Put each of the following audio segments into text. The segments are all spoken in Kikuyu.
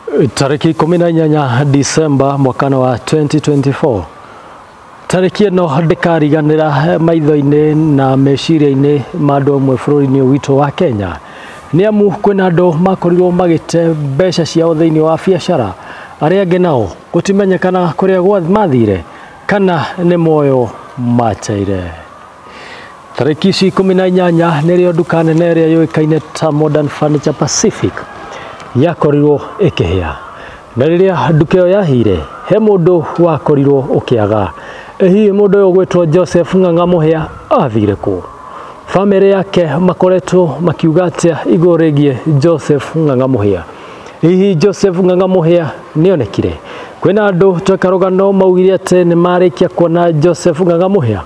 Tarĩki 18 Disemba mwaka wa 2024. Tarĩki ĩno ndĩkariganĩra maitho-inĩ na meciria-inĩ ma andũ amwe bũrũri-inĩ witũ wa Kenya. Nĩ amu kwĩna andũ makorirwo magĩte mbeca ciao thĩinĩ wa biacara, arĩa angĩ nao gũtimenyekana kũrĩa mathire kana nĩ muoyo mateire. Tarĩki ici 18 nĩrĩo nduka nene ĩrĩa yũĩkaine ta Modern Furniture Pacific yakorirwo ĩkĩhĩa. Na rĩrĩa nduka ĩyo yahĩire, he mũndũ wakorirwo ũkĩaga. Hihi mũndũ ũyũ ũgwĩtwo Joseph Ng'ang'a Mũhĩa athire kũ? Bamĩrĩ yake makoretwo makiuga atĩa igũrũ rĩgiĩ Joseph Ng'ang'a Mũhĩa? Hihi Joseph Ng'ang'a Mũhĩa nĩonekire? Kwĩna andũ tweka rũgano maugire atĩ nĩ marĩkia kuona Joseph Ng'ang'a Mũhĩa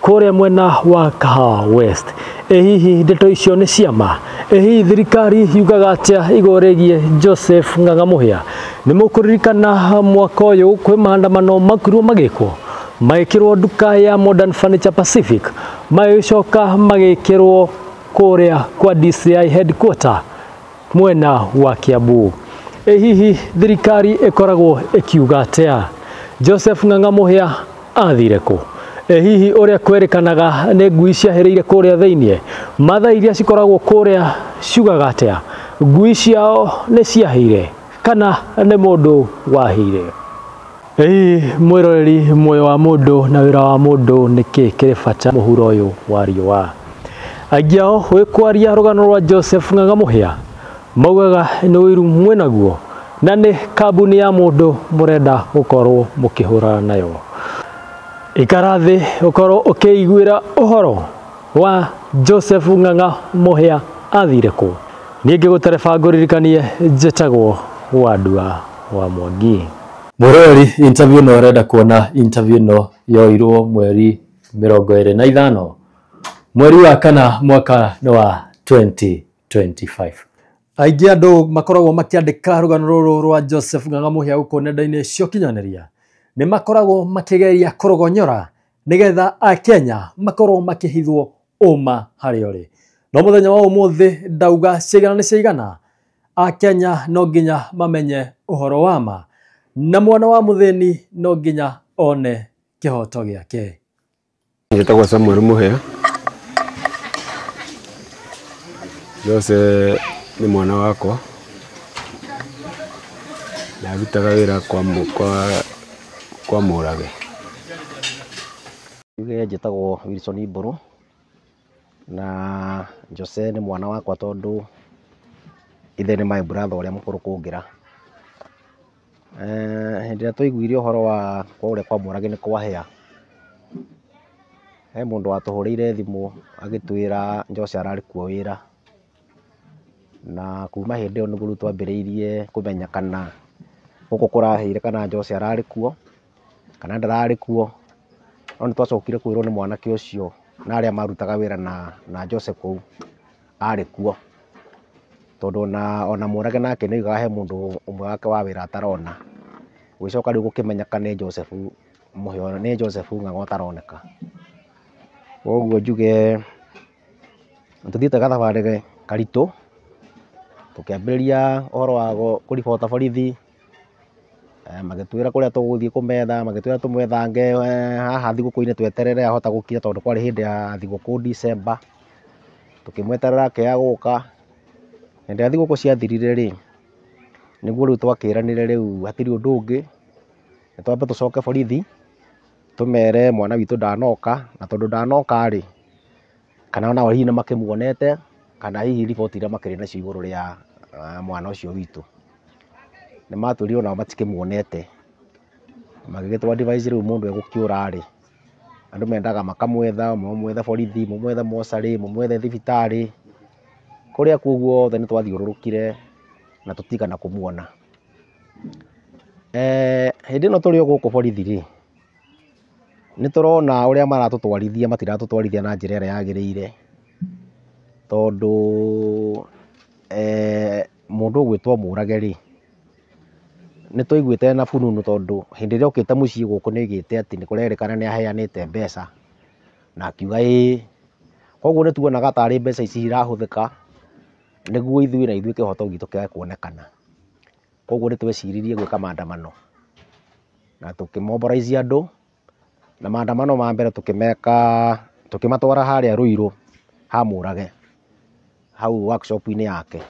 kũrĩa mwena wa Kahawa West. Ĩ hihi ndeto icio nĩ ciama? Ĩ hihi thirikari yugaga atĩa igũrũ rĩgiĩ Joseph Ng'ang'a Mũhĩa? Nĩ mũkũririkana mwaka ũyũ kwĩ maandamano makorirwo magĩkwo, magĩkĩrwo nduka ya Modern Furniture Pacific, magĩcoka magĩkĩrwo kũrĩa kwa DCI headquarter mwena wa Kiambu. Ĩ hihi thirikari ĩkoragwo ĩkiuga atĩa? Joseph Ng'ang'a Mũhĩa athire kũ? Ĩ hihi ũrĩa kwerĩkanaga nĩ ngui ciahĩrĩire kũrĩa thĩiniĩ, Maathai iria cikoragwo kũrĩa ciugaga atĩa? Ngui ciao nĩ ciahĩire kana nĩ mũndũ wahĩire? Ĩ hihi mwĩroreri, muoyo wa mũndũ na wĩra wa mũndũ nĩkĩ kĩrĩ bata mũhuro ũyũ wa riũa? Aingĩ ao wĩkwaria rũgano rwa Joseph Ng'ang'a Mũhĩa maugaga nĩ ũiru mwĩnaguo na nĩ kambuni ya mũndũ mũrenda gũkorwo mũkĩhũrana nayo. Ikara thĩ ũkorwo ũkĩiguĩra ũhoro wa Joseph Ng'ang'a Mũhĩa athire kũ. Niĩ ngĩgũtereba ngũririkanie njĩtagwo Wandua wa Mwangi. Mwĩroreri, interview ĩno ũrenda kuona, interview ĩno yoirwo mweri 25 mweri wa kana mwaka nĩ wa 2025. Aingĩ andũ makoragwo makĩandĩka rũgano rũrũ rwa Joseph Ng'ang'a Mũhĩa gũkũ nenda-inĩ cia ũkinyanĩria nĩ makoragwo makĩgeria kũrogonyora nĩgetha Akenya makorwo makĩhithwo ũma harĩa ũrĩ. No mũthenya wa ũmũthĩ ndauga ciaigana nĩ ciaigana, Akenya no nginya mamenye ũhoro wa ma na mwana wa mũthĩni no nginya one kĩhoto gĩake. Njĩtagwo Samuel Mũhĩa. Jose nĩ mwana wakwa na arutaga wĩra kwa Mũrage. Njuge njĩtagwo Wilson Mbũrũ na Jose nĩ mwana wakwa tondũ ithe nĩ my brother ũrĩa mũkũrũ kũngĩra. Hĩndĩ ĩrĩa twaiguire ũhoro wa kũrĩa kwa Mũrage nĩ kwahĩa, he mũndũ watũhũrĩire thimũ agĩtwĩra Jose ararĩ kuo wĩra, na kuma hĩndĩ ĩyo nĩguo rĩu twambĩrĩirie kũmenya kana gũkũ kũrahĩire kana Jose ararĩ kuo kana ndararĩ kuo. No nĩ twacokire kwĩrwo nĩ mwanake ũcio na arĩa marutaga wĩra na Jose kũu arĩ kuo, tondũ ona Mũrage nake nĩ oigaga he mũndũ ũmwe wake wa wĩra atarona. Gũgĩcoka rĩu gũkĩmenyeka nĩ Joseph Mũhĩa, nĩ Joseph Ng'ang'a ũtaroneka. Koguo njuge tũthiĩte gathabarĩ karitũ, tũkĩambĩrĩria ũhoro wa kũribota borithi, magĩtwĩra kũrĩa tũgũthiĩ kũmetha, magĩtwĩra tũmwethange haha thigũkũ-inĩ tweterere ahota gũkinya tondũ kwarĩ hĩndĩ ya thigũkũ December. Tũkĩmweterera akĩaga gũka. Hĩndĩ ĩrĩa thigũkũ ciathirire rĩ, nĩguo rĩu twakĩranire rĩu hatirĩ ũndũ ũngĩ, nĩ twambe tũcoke borithi tũmere mwana witũ ndanoka, na tondũ ndanoka rĩ, kana onao hihi nĩ makĩmuonete, kana hihi riboti iria makĩrĩ nacio igũrũ rĩa mwana ũcio witũ. Nĩ matwĩrire onao matikĩmuonete, magĩgĩtũ advise rĩu mũndũ egũkĩũra rĩ, andũ mendaga makamwetha, mamwethe borithi, mamwethe mocarĩ, mamwethe thibitarĩ, kũrĩa kuo guothe nĩ twathiũrũrũkire na tũtigana kũmuona. Hĩndĩ ĩno tũrĩ o gũkũ borithi rĩ, nĩ tũrona ũrĩa maratũtwarithia, matiratũtwarithia na njĩra ĩrĩa yagĩrĩire, tondũ mũndũ ũgwĩtwo Mũrage rĩ, nĩ twaiguĩte na fununu tondũ hĩndĩ ĩrĩa okĩte mũciĩ gũkũ nĩ oigĩte atĩ nĩ kũrerĩkana nĩ aheanĩte mbeca na akiuga ĩĩ. Koguo nĩ tuonaga tarĩ mbeca ici irahũthĩka nĩguo ithuĩ na ithuĩ kĩhoto gitũ kĩage kuonekana. Koguo nĩ tweciririe gwĩka maandamano na tũkĩmobilize andũ, na maandamano ma mbere tũkĩmeka tũkĩmatwara harĩa Ruiru ha Mũrage hau workshop-inĩ yake.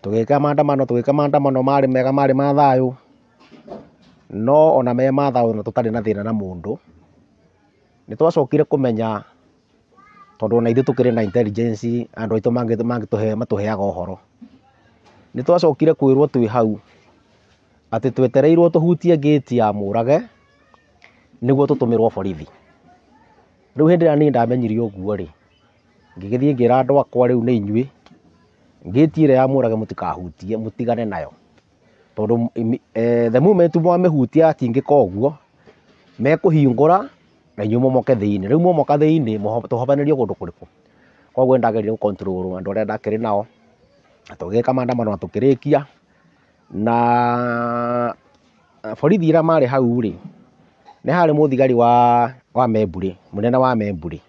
Tũgĩka maandamano, tũgĩka maandamano marĩ mega, marĩ ma thayũ, no ona me ma thayũ na tũtarĩ na thĩna na mũndũ. Nĩ twacokire kũmenya tondũ ona ithuĩ tũkĩrĩ na intelligence, andũ aitũ mangĩtũhe matũheaga ũhoro. Nĩ twacokire kwĩrwo twĩ hau atĩ twetereirwo tũhutie ngĩti ya Mũrage nĩguo tũtũmĩrwo borithi. Rĩu hĩndĩ ĩrĩa niĩ ndamenyire ũguo rĩ, ngĩgĩthiĩ ngĩra andũ akwa rĩu nĩ inyuĩ, ngĩti ĩrĩa ya Mũrage mũtikahutie, mũtigane nayo, tondũ the moment mwamĩhutia atingĩka ũguo mekũhingũra na inyuĩ mũmoke thĩinĩ. Rĩu mwomoka thĩinĩ tũhobanĩrio kũndũ kũrĩkũ? Koguo nĩndageririe gũ control andũ arĩa ndakĩrĩ nao, na tũgĩka maandamano na tũkĩrĩkia. Na borithi arĩa marĩ hau rĩ, nĩ harĩ mũthigari wa Memburi, mũnene wa Memburi,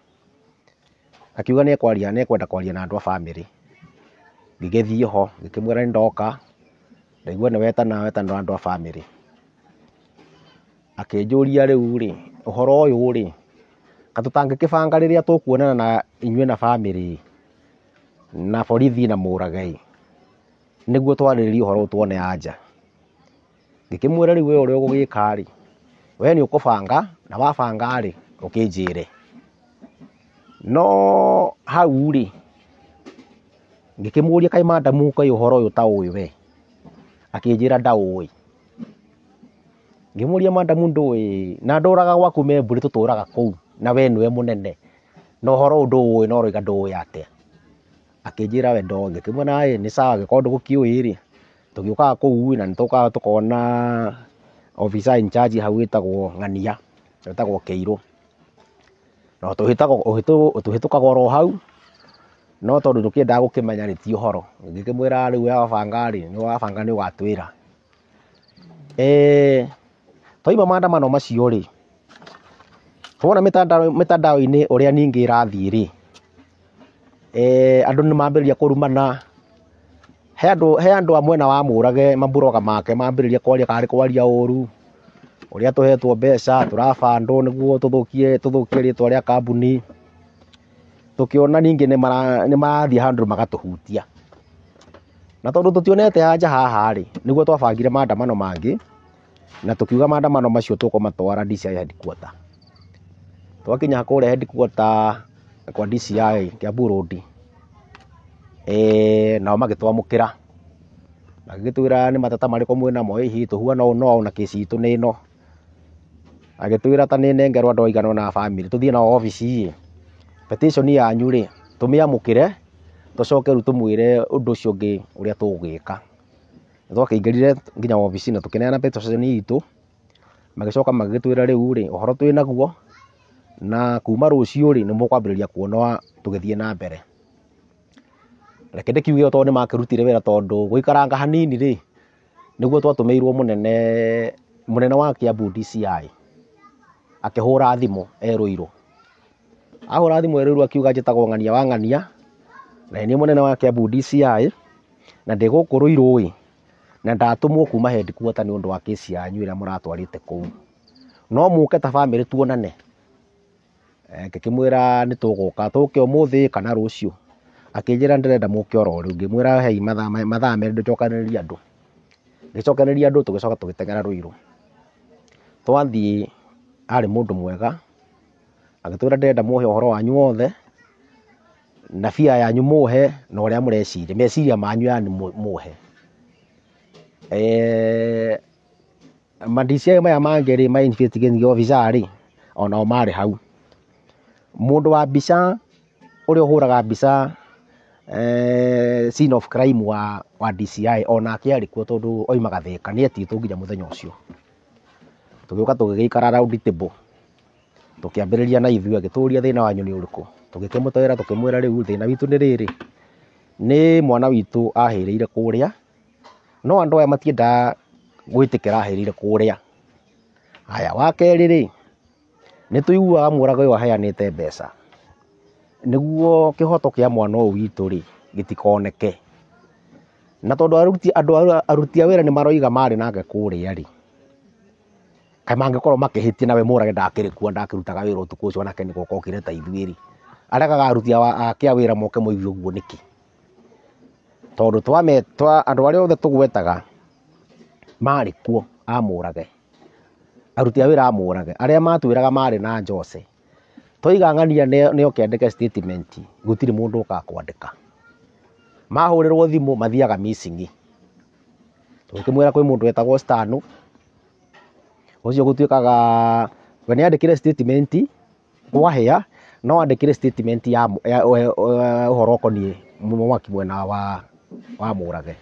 akiuga nĩ ekwaria, nĩ ekwenda kwaria na andũ a bamĩrĩ. Ngĩgĩthiĩ ho ngĩkĩmwĩra nĩ ndoka, ndaigua nĩ wetana wetana andũ a bamĩrĩ. Akĩnjũria rĩu rĩ, ũhoro ũyũ rĩ, ka tũtangĩkĩbanga rĩrĩa tũkuonana na inyuĩ na bamĩrĩ na borithi na Mũrage nĩguo twarĩrĩrie ũhoro ũyũ tuone anja. Ngĩkĩmwĩra rĩu we ũrĩa ũgũgĩka rĩ, we nĩ ũkũbanga, na wabanga rĩ ũkĩnjĩre. No hau rĩ, ngĩkĩmũria kaĩ madamu kaĩ ũhoro ũyũ ta ũĩ we? Akĩnjĩra ndaũĩ. Ngĩmũria madamu ndũĩ, na ndũraga gwaku Memburi tũtũraga kũu na we nĩwe mũnene, na ũhoro ũyũ ndũũĩ na ũroiga ndũĩ atĩa? Akĩnjĩra we ndoĩ. Ngĩkĩmwĩra ĩ nĩ sawa angĩkorwo ndũgũkĩũĩ rĩ, tũgĩũkaga kũu na nĩtũkaga tũkona officer in charge hau wĩtagwo Ng'ania, wĩtagwo Kĩirũ, na tũhĩtũkaga oro hau, no tondũ ndũkĩendaga gũkĩmenya rĩ ti ũhoro. Ngĩkĩmwĩra rĩu we wabanga rĩ, nĩ wabanga nĩ ũgatwĩra. Twauma maandamano macio rĩ, tuona mitandao-inĩ ũrĩa ningĩ ĩrathiĩ rĩ, andũ nĩ mambĩrĩria kũrumana. He andũ a mwena wa Mũrage mamburoga make mambĩrĩria kwaria karĩ kwaria ũru, ũrĩa tũhetwo mbeca tũrabandwo nĩguo tũthũkie rĩtwa rĩa kambuni. Tũkĩona ningĩ nĩ marathiĩ handũ magatũhutia, na tondũ tũtionete anja haha rĩ, nĩguo twabangire maandamano mangĩ, na tũkiuga maandamano macio tũkũmatwara DCI headquarter. Twakinya kũrĩa headquarter kwa DCI Kiambu Road, nao magĩtwamũkĩra, magĩgĩtwĩra nĩ mateta marĩkũ mwĩnamo, hihi tũhuana ũũ na ũũ na kĩci itũ nĩ ĩno. Agĩtwĩra ta nĩ nengerwo andũ aigana ũna a bamĩrĩ tũthiĩ nao obici ĩ, petition yanyu rĩ tũmĩamũkĩre, tũcoke rĩu tũmwĩre ũndũ ũcio ũngĩ ũrĩa tũgwĩka. Nĩtwakĩingĩrire nginya obici na tũkĩneana petition itũ, magĩcoka magĩgĩtwĩra rĩu rĩ, ũhoro twĩ naguo na kuma rũciũ rĩ nĩ mũkwambĩrĩria kuona tũgĩthiĩ na mbere. Reke ndĩkiuge tondũ nĩ makĩrutire wĩra, tondũ gũikaranga hanini rĩ, nĩguo twatũmĩirwo mũnene wa Kiambu DCI akĩhũra thimũ e Ruiru. Ahũra thimũ e Ruiru akiuga njĩtagwo Ng'ania wa Ng'ania, na nĩ niĩ mũnene wa Kiambu DCI, na ndĩ gũkũ Ruiru ĩ, na ndatũmwo kuma headquarter nĩ ũndũ wa kesi yanyu ĩrĩa mũratwarĩte kũu, no mũke ta bamĩrĩ tuonane. Ngĩkĩmwĩra nĩ tũgũka, tũke ũmũthĩ kana rũciũ. Akĩnjĩra ndĩrenda mũke oro rĩu. Ngĩmwĩra hei mathaa merĩ ndĩcokanĩrĩrie andũ. Ngĩcokanĩrĩria andũ tũgĩcoka tũgĩteng'era Ruiru. Twathiĩ arĩ mũndũ mwega, agĩtwĩra ndĩrenda mũhe ũhoro wanyu wothe, na bia yanyu mũhe, na ũrĩa mũreciria, meciria manyu yani mũhe. Ma DCI maya mangĩ rĩ, ma investigating officer rĩ, onao marĩ hau. Mũndũ wa mbica ũrĩa ũhũraga mbica scene of crime wa DCI onake arĩ kuo, tondũ oimaga Thĩka, nĩ etĩtwo nginya mũthenya ũcio. Tũgĩũka tũgĩgĩikara round table, tũkĩambĩrĩria na ithuĩ, agĩtũria thĩna wanyu nĩ ũrĩkũ. Tũgĩkĩmũtwĩra tũkĩmwĩra rĩu thĩna witũ nĩ rĩrĩ, nĩ mwana witũ ahĩrĩire kũrĩa, no andũ aya matiendaga gwĩtĩkĩra ahĩrĩire kũrĩa. Haya, wa kerĩ rĩ, nĩ tũiguaga Mũrage ũyũ aheanĩte mbeca nĩguo kĩhoto kĩa mwana ũyũ witũ rĩ gĩtikoneke. Na tondũ andũ aruti a wĩra nĩ maroiga marĩ nake kũrĩa rĩ, kaĩ mangĩkorwo makĩhĩtia nawe Mũrage ndakĩrĩ kuo, ndakĩrutaga wĩra ũtukũ ũcio onake nĩ gũka okire ta ithuĩ rĩ, aregaga aruti ake a wĩra moke moige ũguo nĩkĩ? Tondũ andũ arĩa othe tũgwetaga marĩ kuo a Mũrage, aruti a wĩra a Mũrage arĩa matwĩraga marĩ na Jose, twoiga ng'ania nĩ oke andĩke statement, gũtirĩ mũndũ ũkaga kwandĩka. Mahũrĩrwo thimũ mathiaga missing. Tũgĩkĩmwĩra kwĩ mũndũ wetagwo Stano, ũcio gũtuĩkaga we nĩ andĩkire statement kwahĩa, no andĩkire statement ya ũhoro ũkoniĩ mwaki mwena wa Mũrage,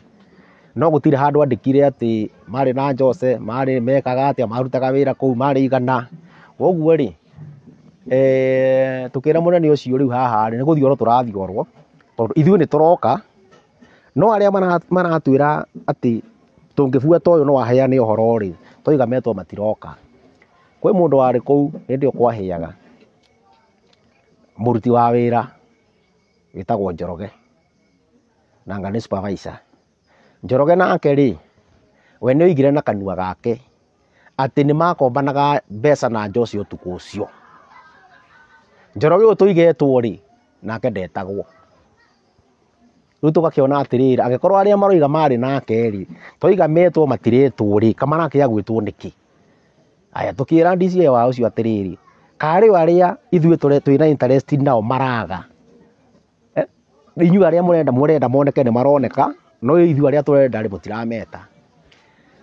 no gũtirĩ handũ andĩkire atĩ marĩ na Jose, marĩ mekaga atĩa, marutaga wĩra kũu, marĩ igana. Koguo rĩ, tũkĩra mũnene ũcio rĩu haha rĩ, nĩ gũthiorwo tũrathiorwo, tondũ ithuĩ nĩ tũroka, no arĩa maratwĩra atĩ tũngĩbuata ũyũ no aheane ũhoro rĩ, twoiga metwo matiroka. Kwĩ mũndũ warĩ kũu hĩndĩ ĩyo kwahĩaga, mũruti wa wĩra wĩtagwo Njoroge, nanga nĩ supervisor. Njoroge nake rĩ, we nĩ oigire na kanua gake atĩ nĩ makombanaga mbeca na Jose ũtukũ ũcio. Njoroge ũyũ tũigetwo rĩ, nake ndetagwo. Rĩu tũgakĩona atĩrĩrĩ, angĩkorwo arĩa maroiga marĩ nake rĩ, twoiga metwo matiretwo rĩ, kamarakĩaga gwĩtwo nĩkĩ? Aya, tũkĩra DCI wa ũcio atĩrĩrĩ, karĩ o arĩa ithuĩ twĩna interest nao maraga, inyuĩ arĩa mũrenda moneke nĩ maroneka, no ithuĩ arĩa tũrenda rĩ mũtirameta.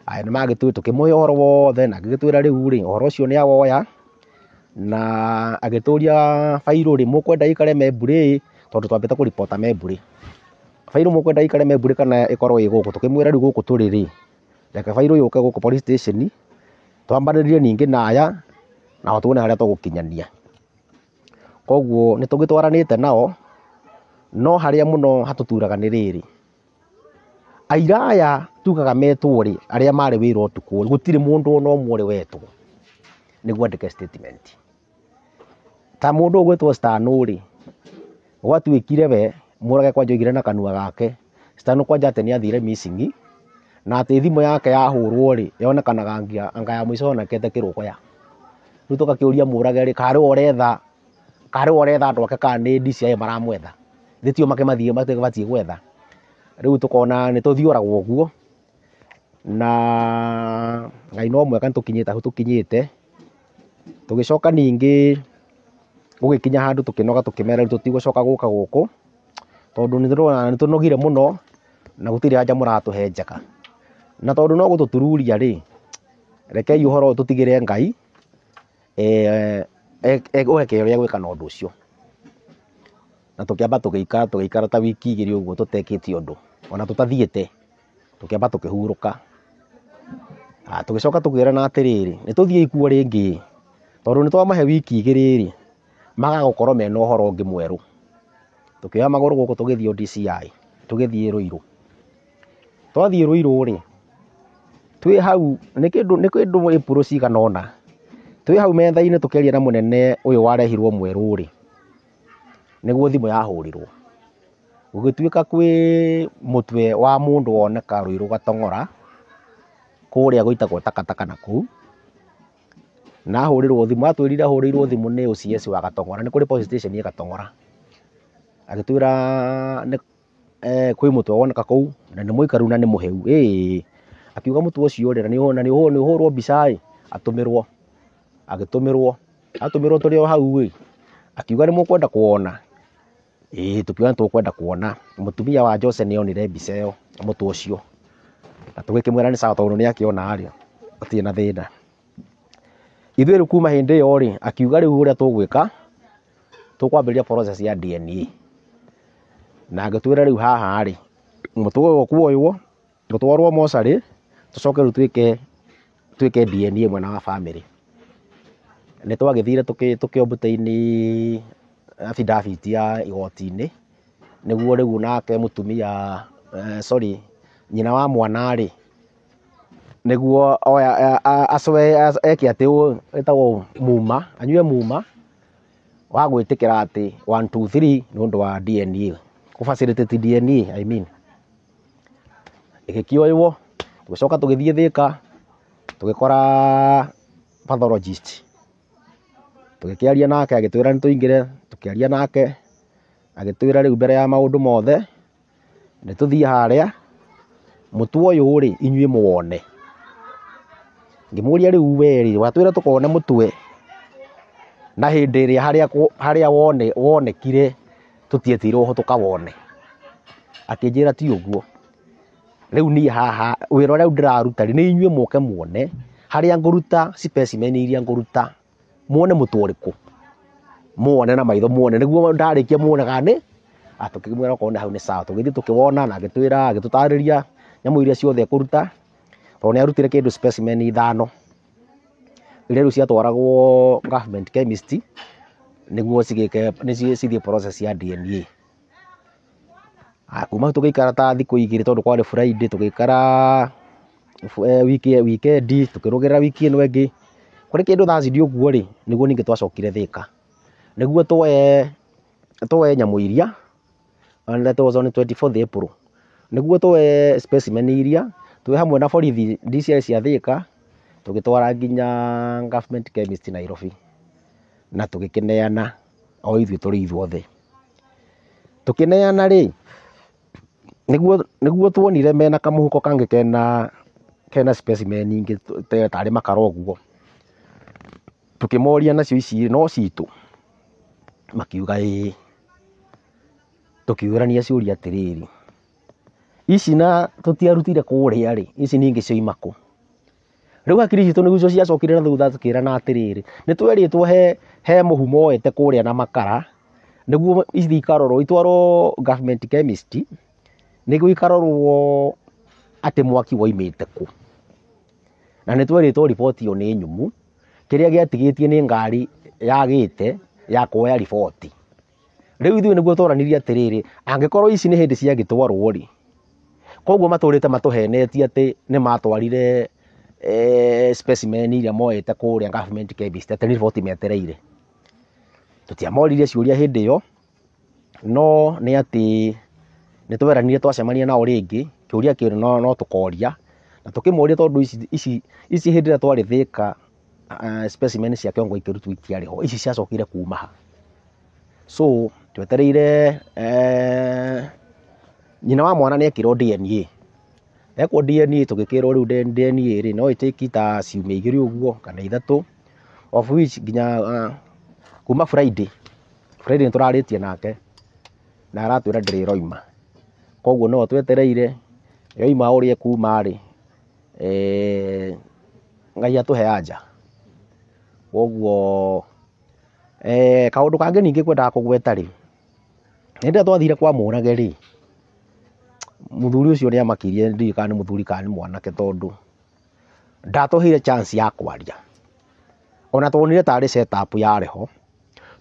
Aya, nĩ magĩtũĩ tũkĩmũhe ũhoro wothe, na agĩgĩtwĩra rĩu rĩ, ũhoro ũcio nĩ awoya, na agĩtũria bairũ rĩ, mũkwenda ĩikare Memburĩ, tondũ twambĩte kũribota Memburĩ. Bairũ mũkwenda ĩikare Memburĩ kana ĩkorwo ĩ gũkũ? Tũkĩmwĩra rĩu gũkũ tũrĩ rĩ, reke bairũ yũke gũkũ police station, twambanĩrĩrie ningĩ na aya, nao tuone harĩa tũgũkinyania. Koguo nĩ tũgĩtwaranĩte nao, no harĩa mũno hatũturaga nĩ rĩrĩ, aira aya tugaga metwo rĩ, arĩa marĩ wĩra ũtukũ rĩ, gũtirĩ mũndũ ona ũmwe ũrĩ wetwo nĩguo andĩke statement. Ta mũndũ ũgwĩtwo Stano rĩ, gwatuĩkire we Mũrage kwanja oigire na kanua gake, Stano kwanja atĩ nĩ athire missing, na atĩ thimũ yake yahũrwo rĩ, yonekanaga anga ya mũico yonekete kĩrũgũya. Rĩu tũgakĩũria Mũrage rĩ, karĩ we ũretha, karĩ we ũretha andũ ake kana nĩ DCI maramwetha? Githĩ tio makĩmathiĩ mabatiĩ gwetha? Rĩu tũkona nĩ tũthioragwo ũguo, na Ngai no mwega nĩ tũkinyĩte hau tũkinyĩte. Tũgĩcoka ningĩ gũgĩkinya handũ tũkĩnoga tũkĩmera rĩu tũtigũcoka gũka gũkũ, tondũ nĩ tũrona nĩ tũnogire mũno na gũtirĩ anja mũratũhe njega. Na tondũ no gũtũtururia rĩ, rekei ũhoro ũyũ tũtigĩre Ngai, eke ũrĩa egwĩka na ũndũ ũcio. Na tũkĩamba tũgĩikara ta wiki igĩrĩ ũguo tũtekĩte ũndũ, ona tũtathiĩte, tũkĩamba tũkĩhurũka. Tũgĩcoka tũkĩrana atĩrĩrĩ, nĩ tũthiĩ kuo rĩngĩ, tondũ nĩ twamahe wiki igĩrĩ rĩ, magagũkorwo mena ũhoro ũngĩ mwerũ. Tũkĩoya magũrũ gũkũ tũgĩthiĩ DCI, tũgĩthiĩ Ruiru. Twathiĩ Ruiru rĩ, twĩ hau nĩ kĩndũ April cigana ũna, twĩ hau metha-inĩ tũkĩaria na mũnene ũyũ warehirwo mwerũ rĩ, nĩguo thimũ yahũrirwo. Gũgĩtuĩka kwĩ mũtwe wa mũndũ woneka Ruiru Gatong'ora, kũrĩa gwĩtagwo takataka na kũu, na ahũrĩrwo thimũ, atwĩrire ahũrĩirwo thimũ nĩ OCS wa Gatong'ora, nĩ kũrĩ police station ĩ Gatong'ora. Agĩtwĩra nĩ kwĩ mũtwe woneka kũu, na nĩ mũikaru na nĩ mũhĩu. Ĩĩ, akiuga mũtwe ũcio rĩ, na nĩ ũhũrwo mbica ĩ, atũmĩrwo. Agĩtũmĩrwo, atũmĩrwo tũrĩ o hau ĩ, akiuga nĩ mũkwenda kuona. Ĩĩ, tũkiuga nĩ tũkwenda kuona. Mũtumia wa Jose nĩ onire mbica ĩyo, mũtwe ũcio. Na tũgĩkĩmwĩra nĩ sawa tondũ nĩ akĩona rĩ, hatirĩ na thĩna. Ithuĩ rĩu kuma hĩndĩ ĩyo rĩ, akiuga rĩu ũrĩa tũgwĩka, tũkwambĩrĩria process ya DNA. Na agĩtwĩra rĩu haha rĩ, mũtwe ũyũ ũkuoywo, ũtwarwo mocarĩ, tũcoke rĩu twĩke DNA mwena wa family. Nĩ twagĩthire tũkĩ obtain affidavit ya igoti-inĩ, nĩguo rĩu nake mũtumia, sorry, nyina wa mwana rĩ, nĩguo oya eke atĩ ĩtagwo muma, anyue muma wa gwĩtĩkĩra atĩ 1 2 3 nĩ ũndũ wa DNA, kũ facilitate DNA I mean. Ĩgĩkĩoywo, tũgĩcoka tũgĩthiĩ Thĩka, tũgĩkora pathologist, tũgĩkĩaria nake agĩtwĩra nĩ tũingĩre, tũkĩaria nake agĩtwĩra rĩu mbere ya maũndũ mothe nĩ tũthiĩ harĩa mũtwe ũyũ rĩ inyuĩ muwone. Ngĩmũria rĩu we rĩ watwĩra tũkone mũtwe na hĩndĩ ĩrĩa harĩa wonekire tũtietirwo ho tũkawone. Akĩnjĩra ti ũguo, rĩu niĩ haha wĩra ũrĩa ndĩraruta rĩ nĩ inyuĩ mũke muone harĩa ngũruta specimen iria ngũruta, muone mũtwe ũrĩkũ, muone na maitho muone, nĩguo ndarĩkia muone kana nĩ. Tũkĩmwĩra okorwo nĩ hau nĩ sawa, tũgĩthiĩ tũkĩwona na agĩtwĩra agĩtũtarĩria nyamũ iria ciothe ekũruta, tondũ nĩ arutire kĩndũ specimen 5 iria rĩu ciatwaragwo government chemist nĩguo cigĩke cithiĩ process ya DNA. Kuma hau tũgĩikara ta thikũ 2 tondũ kwarĩ Friday, tũgĩikara weekend, tũkĩrũgĩrĩra wiki ĩno ĩngĩ kũrĩ kĩndũ Thursday ũguo rĩ nĩguo ningĩ twacokire Thĩka nĩguo tuoe nyamũ iria, and that was on 24th April, nĩguo tuoe specimen iria twĩ hamwe na borithi DCI cia Thĩka, tũgĩtwara nginya government chemist Nairobi na tũgĩkĩneana o ithuĩ tũrĩ ithuothe. Tũkĩneana rĩ nĩguo tuonire mena kamũhuko kangĩ kena specimen ingĩ tarĩ makara ũguo. Tũkĩmoria nacio ici no citũ, makiuga ĩĩ. Tũkĩũrania ciũria atĩrĩrĩ, ici na tũtiarutire kũrĩa rĩ, ici ningĩ cioima kũ? Rĩu hakiri citũ nĩguo ciacokire na thutha tũkĩrana atĩrĩrĩ, nĩ twerĩtwo he mũhu moete kũrĩa na makara nĩguo ithiĩ ikarorwo itwarwo government chemist nĩguo ikarorwo atĩ mwaki woimĩte kũ. Na nĩ twerĩtwo riboti ĩyo nĩ nyumu, kĩrĩa gĩatigĩtie nĩ ngari yagĩte ya kuoya riboti. Rĩu ithuĩ nĩguo tworanirie atĩrĩrĩ, angĩkorwo ici nĩ hĩndĩ ciagĩtwarwo rĩ, koguo matũrĩte matũhenetie atĩ nĩ matwarire specimen iria moete kũrĩa government chemist atĩ nĩ riboti metereire. Tũtiamoririe ciũria hĩndĩ ĩyo, no nĩ atĩ nĩ tweranire twacemania nao rĩngĩ, kĩũria kĩu no tũkoria, na tũkĩmoria tondũ ici hĩndĩ ĩrĩa twarĩ Thĩka specimen cia kĩongo ikĩrutwo itiarĩ ho, ici ciacokire kuma ha. So twetereire nyina wa mwana nĩ ekirwo DNA. Ekwo DNA tũgĩkĩrwo rĩu DNA rĩ no ĩtĩki ta ciumia 2 ũguo kana 3, of which nginya kuma Friday nĩ tũrarĩtie nake na aratwĩra ndĩrĩ ĩroima, koguo no twetereire yoima ũrĩa ĩkuma rĩ, Ngai atũhe anja. Koguo kaũndũ kangĩ ningĩ ngwendaga kũgweta rĩ, hĩndĩ ĩrĩa twathire kwa Mũrage rĩ, mũthuri ũcio nĩ amakirie, ndiũĩ kana nĩ mũthuri kana nĩ mwanake, tondũ ndatũheire chance ya kwaria. Ona tuonire tarĩ set up yarĩ ho,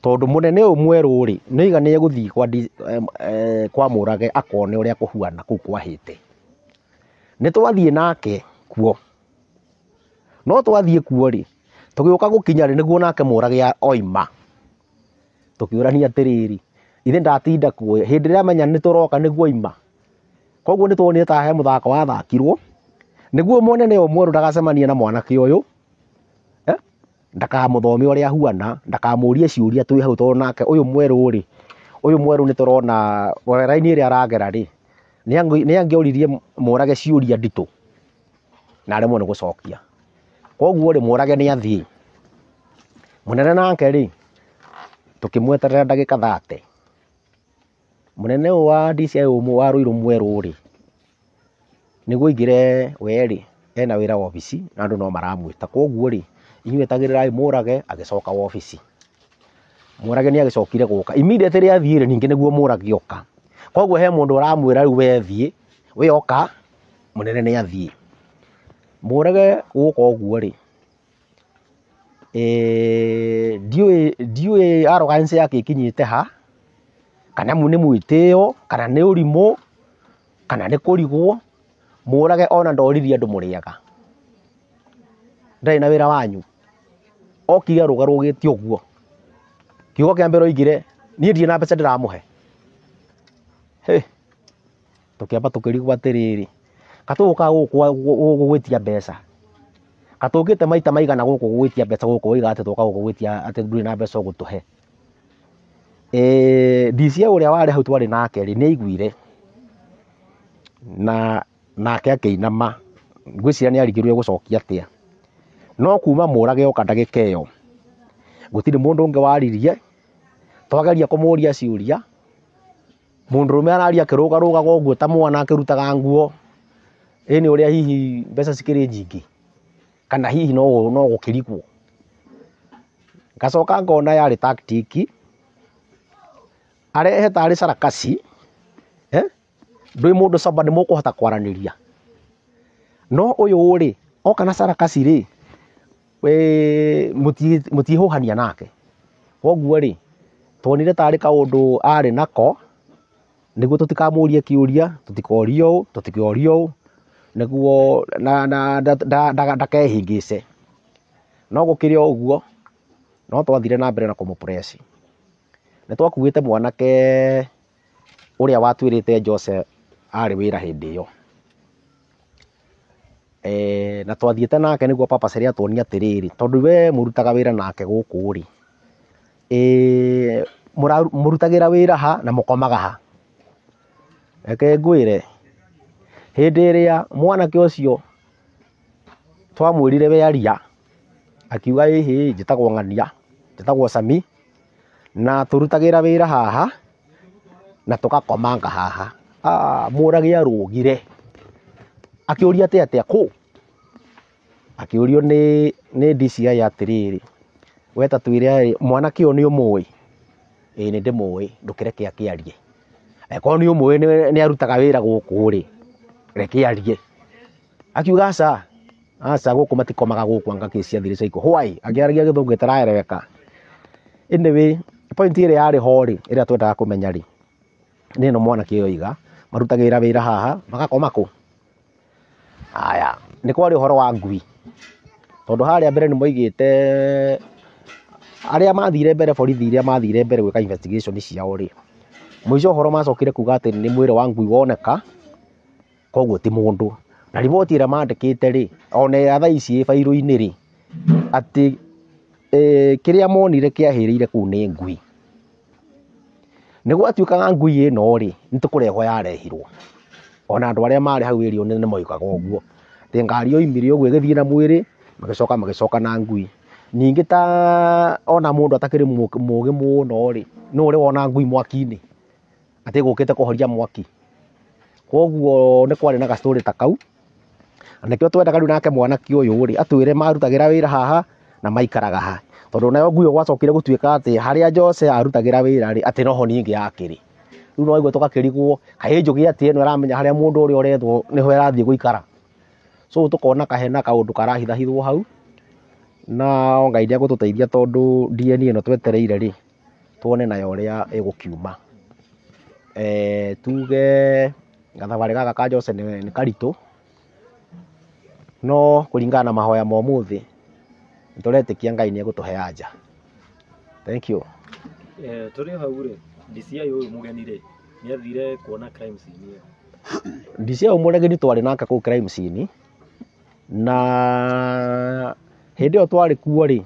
tondũ mũnene ũyũ mwerũ rĩ nĩ oiga nĩ egũthiĩ kwa Mũrage akone ũrĩa kũhuana kũu kwahĩte. Nĩ twathiĩ nake kuo, no twathiĩ kuo rĩ tũgĩũka gũkinya rĩ nĩguo nake Mũrage oima. Tũkĩũrania atĩrĩrĩ, ithe ndatinda kuo hĩndĩ ĩrĩa amenya nĩ tũroka nĩguo oima. Koguo nĩ tuonire ta he mũthako wathakirwo nĩguo mũnene ũyũ mwerũ ndagacemanie na mwanake ũyũ, ndakamũthome ũrĩa ahuana, ndakamũrie ciũria twĩ hau, tondũ nake ũyũ mwerũ rĩ, ũyũ mwerũ nĩ tũrona raini ĩrĩa aragera rĩ, nĩ angĩoririe Mũrage ciũria nditũ na aremwo nĩ gũcokia. Koguo rĩ Mũrage nĩ athiĩ. Mũnene nake rĩ tũkĩmweterera ndagĩka 30. Mũnene ũyũ wa DCI wa Ruiru mwerũ rĩ nĩguo aingĩre we rĩ ena wĩra wabici na andũ no maramwĩta, koguo rĩ inyuĩ etagĩrĩrai Mũrage agĩcoka wabici. Mũrage nĩ agĩcokire gũka immediately athiĩ rĩ ningĩ nĩguo Mũrage oka. Koguo he mũndũ ũramwĩra rĩu we thiĩ, we oka, mũnene nĩ athiĩ. Mũrage gũka ũguo rĩ, ndiũĩ arrogance yake ĩkinyĩte ha, kana nĩ mwĩtĩo, kana nĩ ũrimũ, kana nĩ kũrigwo. Mũrage ona ndoririe andũ mũrĩaga, ndarĩ na wĩra wanyu, okire arũgarũgĩte ũguo. Kiugo kĩa mbere oigire niĩ ndirĩ na mbeca ndĩramũhe. Tũkĩamba tũkĩrigwo atĩrĩrĩ, Katũgũkaga gũkũ gwĩtia mbeca. Katũkĩte maita maigana gũkũ gwĩtia mbeca gũkũ woiga atĩ tũka gũkũ gwĩtia atĩ ndũrĩ na mbeca ũgũtũhe. DCI ũrĩa warĩ hau twarĩ nake rĩ, nĩ aiguire na nake akĩinama. Ngwĩciria nĩ arigirwo egũcokia atĩa. No kuma Mũrage oka ndagĩka ĩyo, gũtirĩ mũndũ ũngĩ waririe. Twageria kũmũria ciũria, mũndũrũme araria akĩrũgarũgaga ũguo ta mwana akĩrutaga nguo. Ĩ nĩ ũrĩa hihi mbeca cikĩrĩ nyingĩ, kana hihi no gũkĩrigwo. Ngacoka ngona yarĩ tactic, arehe tarĩ sarakasi, ndwĩ mũndũ sober nĩ mũkũhota kwaranĩria. No ũyũ rĩ, oka na sarakasi rĩ, mũtiĩhũhania nake. Koguo rĩ, tuonire tarĩ kaũndũ arĩ nako, nĩguo tũtikamũrie kĩũria, tũtikorio ũũ, tũtikorio ũũ, nĩguo ndakehĩngĩce. No gũkĩrĩ o ũguo, no twathire na mbere na kũmũpress. Nĩ twakuĩte mwanake ũrĩa watuĩrĩte Jose arĩ wĩra hĩndĩ ĩyo. Na twathiĩte nake nĩguo Papa Sere atuonie atĩrĩrĩ, tondũ we mũrutaga wĩra nake gũkũ rĩ, mũrutagĩra wĩra ha na mũkomaga ha. Reke ngwĩre, hĩndĩ ĩrĩa mwanake ũcio twamwĩrire we aria, akiuga ĩhĩ, njĩtagwo Ng'ania, njĩtagwo Sami, na tũrutagĩra wĩra haha na tũgakomanga haha. Mũrage arũgire. Akĩũria atĩ atĩa kũ? Akĩũrio nĩ DCI atĩrĩrĩ, we ta twĩre mwanake ũyũ nĩ ũmũĩ? Ĩĩ nĩ ndĩmũĩ, ndũkĩreke akĩarie. Angĩkorwo nĩ ũmũĩ nĩ arutaga wĩra gũkũ rĩ, reke arie. Akiuga aca, aca gũkũ matikomaga gũkũ anga kĩ ciathire ciaikũ. Why? Akĩaragia gĩthũngũ gĩtaraereweka. Anyway, point ĩrĩa yarĩ ho rĩ, ĩrĩa twendaga kũmenya rĩ, nĩ ĩno mwanake ũyũ oiga, marutagĩra wĩra haha, magakoma kũ? Aya, nĩ kwarĩ ũhoro wa ngui. Tondũ harĩa mbere nĩ moigĩte arĩa mathire mbere borithi iria mathire mbere gwĩka investigation ciao rĩ, mũico ũhoro macokire kuga atĩ nĩ mwĩrĩ wa ngui woneka, koguo ti mũndũ. Na riboti ĩrĩa mandĩkĩte rĩ, ona ya thaa ici ĩ bairũ-inĩ rĩ, atĩ kĩrĩa monire kĩahĩrĩire kũu nĩ ngui. Nĩ gwatuĩkaga ngui ĩno rĩ, nĩ tũkũrehwo yarehirwo. Ona andũ arĩa marĩ hau ĩrio nĩ moigaga ũguo. Atĩ ngari yoimire ũguo ĩgĩthiĩ na mwĩrĩ, magĩcoka magĩcoka na ngui. Ningĩ ta ona mũndũ atakĩrĩ mũgĩ mũno rĩ, nũ ũrĩ wona ngui mwaki-inĩ? Atĩ gũkĩte kũhoria mwaki. Koguo nĩ kwarĩ na ga story ta kau. Na nĩkĩo twendaga rĩu nake mwanake ũyũ rĩ, atwĩre marutagĩra wĩra haha na maikaraga ha. Tondũ nayo ngui ĩyo gwacokire gũtuĩka atĩ harĩa Jose arutagĩra wĩra rĩ, atĩ noho ningĩ yakĩrĩ. Rĩu no waigua tũgakĩrigwo, kaĩ njũgĩ atĩ ĩno ĩramenya harĩa mũndũ ũrĩa ũrethwo nĩho ĩrathiĩ gũikara. So tũkona kahena kaũndũ karahithahithwo hau, na Ngai nĩegũtũteithia tondũ DNA ĩno twetereire rĩ, tuone nayo ũrĩa ĩgũkiuma. Tuge gathabarĩ gaka ka Jose nĩ karitũ, no kũringana na mahoya ma ũmũthĩ, nĩtũretĩkia Ngai nĩegũtũhe anja. Thank you. Tũrĩ o hau rĩ, DCI ũyũ mũgeni rĩ, nĩathire kuona crime scene ĩyo. DCI ũyũ mũgeni twarĩ nake kũu crime scene, na hĩndĩ ĩyo twarĩ kuo rĩ,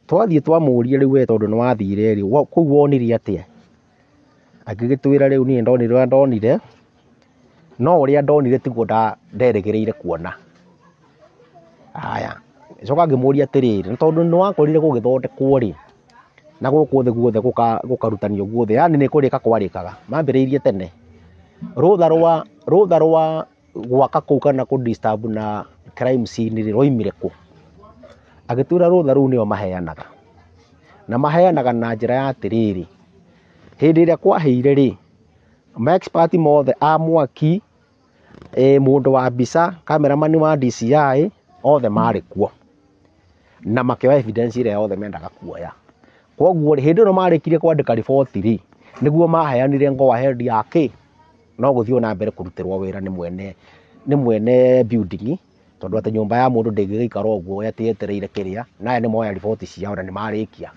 twathiĩ twamũria rĩu we tondũ nĩwathire rĩ, kũu wonire atĩa? Agĩgĩtwĩra rĩu niĩ ndonire ũrĩa ndonire, no ũrĩa ndonire tiguo nderĩgĩrĩire kuona. Haya, ngĩcoka ngĩmũria atĩrĩrĩ, tondũ nĩwakorire gũgĩthondekwo rĩ, na gũkũ thĩ guothe gũkarutanio guothe, yani nĩ kũrĩka kwarĩkaga, mambĩrĩirie tene. Rũtha rwa gwaka kũu kana kũ disturb na crime scene rĩ, rwaimire kũ? Agĩtwĩra rũtha rũu nĩo maheanaga. Na maheanaga na njĩra ya atĩrĩrĩ, hĩndĩ ĩrĩa kwahĩire rĩ, ma expert mothe a mwaki, mũndũ wa mbica, cameraman wa DCI, othe marĩ kuo. Na makĩoya evidence ĩrĩa yothe mendaga kuoya. Koguo rĩ, hĩndĩ ĩno marĩkirie kwandĩka riboti rĩ, nĩguo maheanire go ahead ya kĩ, no gũthiĩ na mbere kũrutĩrwo wĩra nĩ mwene building, tondũ atĩ nyũmba ya mũndũ ndĩngĩgĩikara ũguo atĩ yetereire kĩrĩa, na aya nĩ moya riboti ciao na nĩ marĩkia.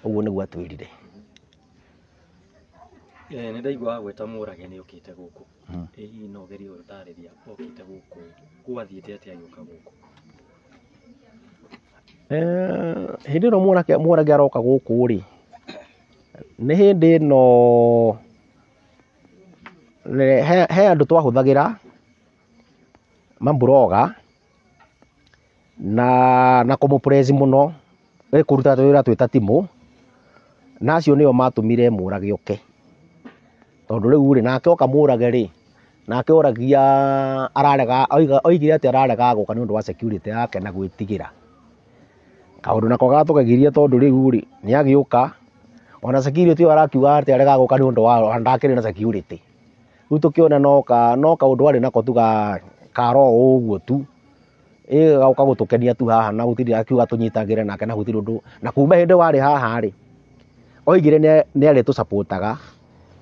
Ũguo nĩguo atwĩrire. Nĩ ndaigua wagweta Mũrage nĩ okĩte gũkũ. Ĩ hihi no ũgerie gũtarĩria okĩte gũkũ gwathiĩte atĩa agĩũka gũkũ? Hĩndĩ ĩno Mũrage aroka gũkũ rĩ, nĩ hĩndĩ ĩno he andũ twahũthagĩra mamburoga na kũmũ press mũno kũruta wĩra twĩ ta timũ, na acio nĩo matũmire Mũrage oke. Tondũ rĩu rĩ, nake oka Mũrage rĩ, nake oragia ararega, oigire atĩ ararega gũka nĩ ũndũ wa security yake na gwĩtigĩra. Kaũndũ nako gatũgegirie tondũ rĩu rĩ, nĩ agĩũka, ona security ĩyo arakiuga atĩ arega gũka nĩ ũndũ wa ndakĩrĩ na security. Rĩu tũkĩona no kaũndũ arĩ nako tu ka roho ũguo tu, ĩ goka gũtũkenia tu haha na gũtirĩ akiuga tũnyitagĩre nake na gũtirĩ ũndũ. Na kuma hĩndĩ warĩ haha rĩ, oigire nĩ arĩtũcapotaga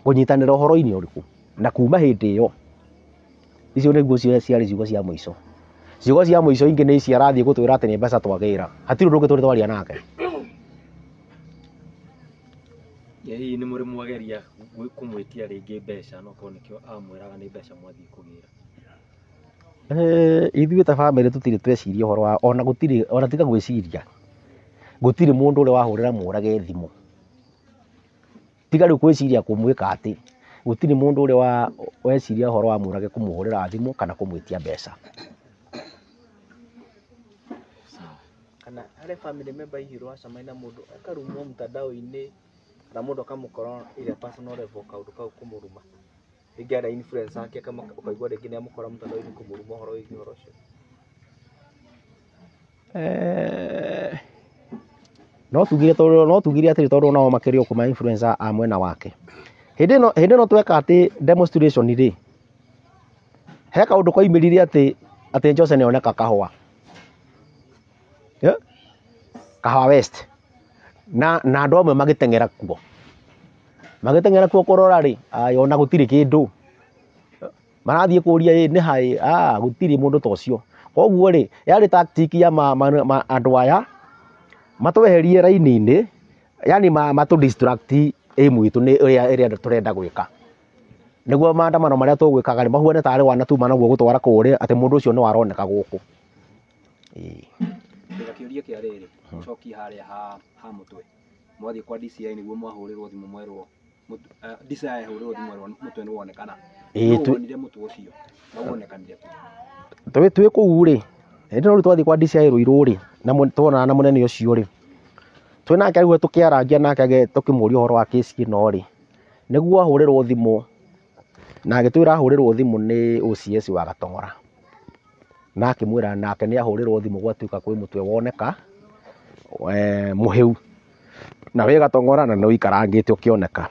kũnyitanĩra ũhoro-inĩ ũrĩkũ. Na kuma hĩndĩ ĩyo, icio nĩguo ciarĩ ciugo cia mũico. Ciugo cia mũico ingĩ nĩ ici arathiĩ gũtwĩra atĩ nĩ mbeca twagĩra. Hatirĩ ũndũ ũngĩ tũrĩ twaria nake. Hihi nĩ mũrĩ mwageria kũmwĩtia rĩngĩ mbeca no korwo nĩkĩo amwĩraga nĩ mbeca mwathiĩ kũgĩra? Ithuĩ ta bamĩrĩ tũtirĩ tweciria ũhoro wa ona gũtirĩ ona tiga gwĩciria, gũtirĩ mũndũ ũrĩ wahũrĩra Mũrage thimũ. Tiga rĩu gwĩciria kũmwĩka atĩ, gũtirĩ mũndũ ũrĩ weciria ũhoro wa Mũrage kũmũhũrĩra thimũ kana kũmwĩtia mbeca. Kana harĩ family member hihi ũracemania na mũndũ akarumwo mtandao-inĩ kana mũndũ akamũkora ile personal level kaũndũ kau kũmũruma. Rĩngĩ arĩ influencer ake ũkaigua rĩngĩ nĩ amũkora mtandao-inĩ kũmũruma ũhoro wĩgiĩ ũhoro ũcio. No tugire tondũ no tugire atĩrĩ tondũ nao makĩrĩ o kuma influencer a mwena wake. Hĩndĩ ĩno tweka atĩ demonstration rĩ, he kaũndũ koimĩrire atĩ Jose nĩoneka Kahũa. Kahũa West. Na andũ amwe magĩteng'era kuo. Magĩteng'era kuo kũrora rĩ, aya ona gũtirĩ kĩndũ. Marathiĩ kũria ĩ nĩ haĩ, gũtirĩ mũndũ ta ũcio. Koguo rĩ, yarĩ tactic ya andũ aya matweherie raini-inĩ, yani matũ distract aim itũ nĩ ĩrĩa tũrenda gwĩka. Nĩguo maandamano marĩa tũgwĩkaga rĩ, mahuane tarĩ wana tuma naguo gũtwara kũrĩa atĩ mũndũ ũcio nĩ waroneka gũkũ. Ndĩna kĩũria kĩa rĩrĩ, coki harĩa ha mũtwe. Mwathiĩ kwa DCI nĩguo mwahũrĩrwo thimũ mwerwo, DCI yahũrĩrwo thimũ mwerwo mũtwe nĩ wonekana. Nũ wonire mũtwe ũcio? Na wonekanire kũ? Twĩ kũu rĩ, hĩndĩ ĩno rĩu twathiĩ kwa DCI Ruiru rĩ, na tuonana na mũnene ũcio rĩ, twĩ nake rĩu tũkĩarangia nake tũkĩmũria ũhoro wa kĩci ĩno rĩ, nĩguo ahũrĩrwo thimũ, na agĩtwĩra ahũrĩrwo thimũ nĩ OCS wa Gatong'ora. Na akĩmwĩra nake nĩ ahũrĩrwo thimũ gwatuĩka kwĩ mũtwe woneka, mũhĩu. Na wĩ Gatong'ora na nĩ ũikarangĩte ũkĩoneka.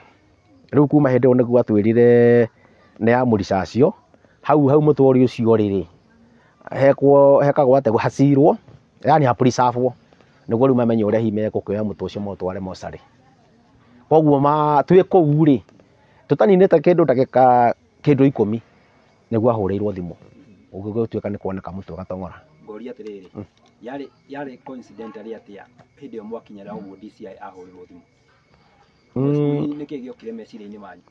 Rĩu kuma hĩndĩ ĩyo nĩguo atwĩrire nĩ amũricacio, hau mũtwe ũrĩ ũcio rĩ, hekagwo atĩa hacirwo, yani hapreservwo, nĩguo rĩu mamenye ũrĩa hihi megũkĩoya mũtwe ũcio maũtware mocarĩ. Koguo twĩ kũu rĩ, tũtaninĩte kĩndũ ndagĩka kĩndũ 10 nĩguo ahũrĩirwo thimũ. Ũguo gũtuĩka nĩ kuoneka mũtwe Gatong'ora. Ngoria atĩrĩrĩ, yarĩ coincidentally atĩa hĩndĩ ĩyo mwakinyĩra ũguo DCI ahũrĩrwo thimũ? Nĩkĩ gĩokire meciria-inĩ manyu?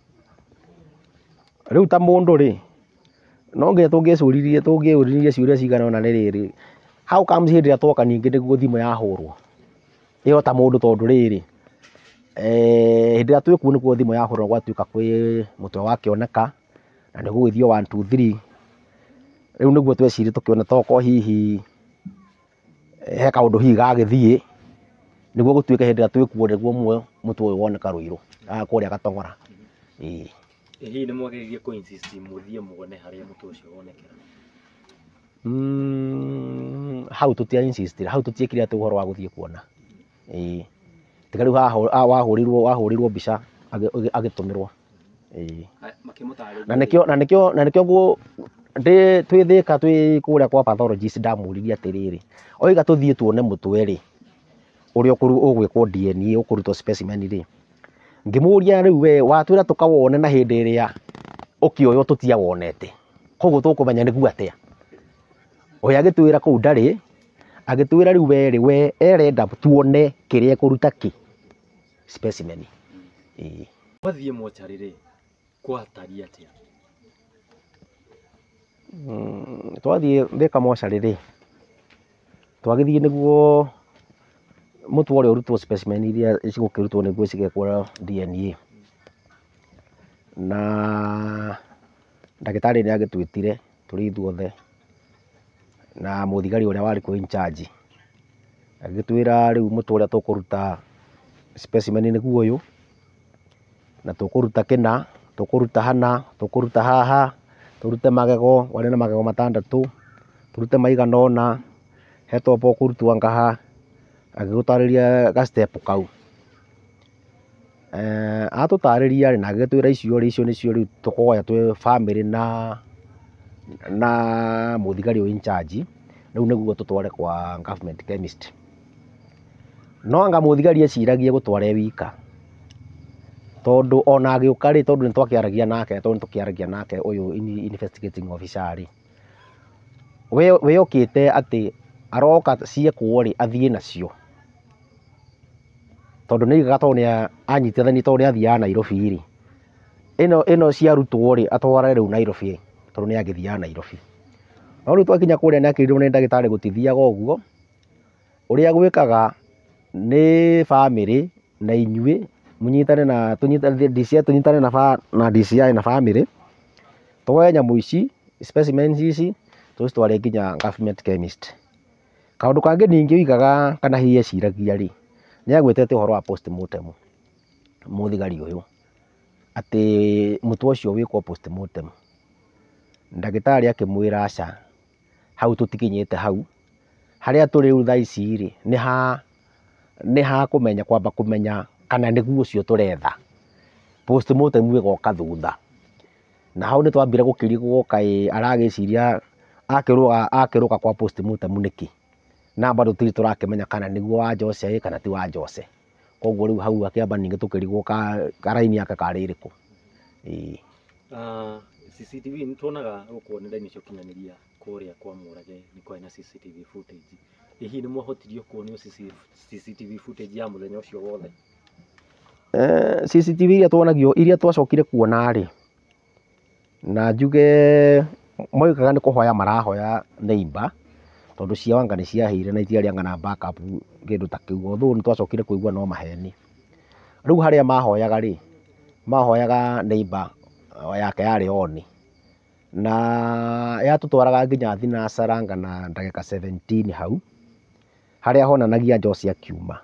Rĩu ta mũndũ rĩ, no nginya tũngĩũririe ciũria cigana ũna nĩ rĩrĩ, how comes hĩndĩ ĩrĩa twoka ningĩ nĩguo thimũ yahũrwo? Ĩyo ta mũndũ tondũ rĩrĩ, hĩndĩ ĩrĩa twĩ kuo nĩguo thimũ yahũrwo gwatuĩka kwĩ mũtwe wakĩoneka, na nĩ gũgĩthiĩ 1 2 3. Rĩu nĩguo twecirie tũkĩona tokorwo hihi he kaũndũ hihi gagĩthiĩ, nĩguo gũtuĩke hĩndĩ ĩrĩa twĩ kuo nĩguo mũtwe ũyũ woneka Ruiru, kũrĩa Gatong'ora. Ĩĩ. Hihi nĩ mwageririe kũ insist mũthiĩ muone harĩa mũtwe ũcio wonekera? Hau tũtia insist, hau tũtiĩkire atĩ ũhoro wa gũthiĩ kuona. Ĩĩ. Tiga rĩu haha wahũrĩrwo mbica agĩtũmĩrwo. Ĩĩ. Makĩmũtarĩria. Na nĩkĩo twĩ Thĩka twĩ kũrĩa kwa pathologist ndamũririe atĩrĩrĩ, oiga tũthiĩ tuone mũtwe rĩ, ũrĩa ũgwĩkwo DNA ũkũrutwo specimen rĩ, ngĩmũria rĩu we watwĩra tũkawone na hĩndĩ ĩrĩa ũkĩoywo tũtiawonete, koguo tũkũmenya nĩguo atĩa? Ũyũ agĩtwĩra kũu ndarĩ, agĩtwĩra rĩu we rĩ, we erenda tuone kĩrĩa ekũruta kĩ specimen. Ĩĩ. Wathiĩ mocarĩ rĩ, Gwatariĩ atĩa? Twathiĩ Thika mocarĩ rĩ, twagĩthiĩ nĩguo mũtwe ũrĩa ũrutwo specimen iria cigũkĩrutwo nĩguo cigekwo DNA. Na ndagĩtarĩ nĩ agĩtwĩtire tũrĩ ithuothe na mũthigari ũrĩa warĩ kuo in charge, agĩtwĩra rĩu mũtwe ũrĩa tũkũruta specimen nĩguo ũyũ, na tũkũruta kĩna, tũkũruta hana, tũkũruta haha, tũrute magego, warĩ na magego matandatũ, tũrute maigana ũna, he tombo ũkũrutwo anga, agĩgũtarĩria ga step kau. Atũtarĩria rĩ, na agĩgĩtwĩra icio rĩ, icio nĩcio rĩu tũkoya twĩ bamĩrĩ na mũthigari ũyũ in charge, rĩu nĩguo tũtware kwa government chemist. No anga mũthigari eciragia gũtwara e wika, tondũ ona agĩũka rĩ, tondũ nĩtwakĩaragia nake, tondũ nĩtũkĩaragia nake ũyũ investigating officer rĩ, we okĩte atĩ aroka ciekwo rĩ, athiĩ nacio, tondũ nĩaigaga tondũ nĩ anyitithania tondũ nĩ athiaga Nairobi rĩ, ĩno ciarutwo rĩ, atware rĩu Nairobi, tondũ nĩ agĩthiaga Nairobi. No rĩu twakinya kũrĩa nĩ akĩrirwo nĩ ndagĩtarĩ gũtithiaga ũguo, ũrĩa gwĩkaga nĩ bamĩrĩ na inyuĩ mũnyitane na tũnyitane DCI, tũnyitane na DCI na bamĩrĩ, tuoe nyamũ ici specimens ici tũcitware nginya government chemist. Kaũndũ kangĩ ningĩ oigaga kana hihi eciragia rĩ, nĩ agwetete ũhoro wa postmortem mũthigari ũyũ, atĩ mũtwe ũcio wĩkwo postmortem. Ndagĩtarĩ akĩmwĩra aca, hau tũtikinyĩte hau, harĩa tũrĩ rĩu thaa ici rĩ, nĩ ha kũmenya, kwamba kũmenya kana nĩguo ũcio tũretha, postmortem ĩgoka thutha. Na hau nĩ twambire gũkĩrigwo kaĩ aragĩciria akĩrũga kwa postmortem nĩkĩ, na bado tũtirĩ tũrakĩmenya kana nĩguo wa Jose kana ti wa Jose. Koguo rĩu hau akĩamba ningĩ tũkĩrigwo karaini yake karĩ ĩrĩkũ. Ĩĩ. CCTV nĩ tuonaga gũkũ nenda-inĩ cia ũkinyanĩria kũrĩa kwa Mũrage nĩ kwarĩ na CCTV footage. Hihi nĩ mwahotirio kuonio CCTV footage ya mũthenya ũcio wothe? CCTV iria tuonagio, iria twacokire kuona rĩ, na njuge moigaga nĩ kũhoya marahoya neighbor, tondũ ciao anga nĩ ciahĩire na itiarĩ anga na backup kĩndũ ta kĩu, although nĩ twacokire kũigua no maheni. Rĩu harĩa mahoyaga rĩ, mahoyaga neighbor yake yarĩ on, na yatũtwaraga nginya thinacara anga na ndagĩka 17 hau, harĩa honanagia Jose akiuma.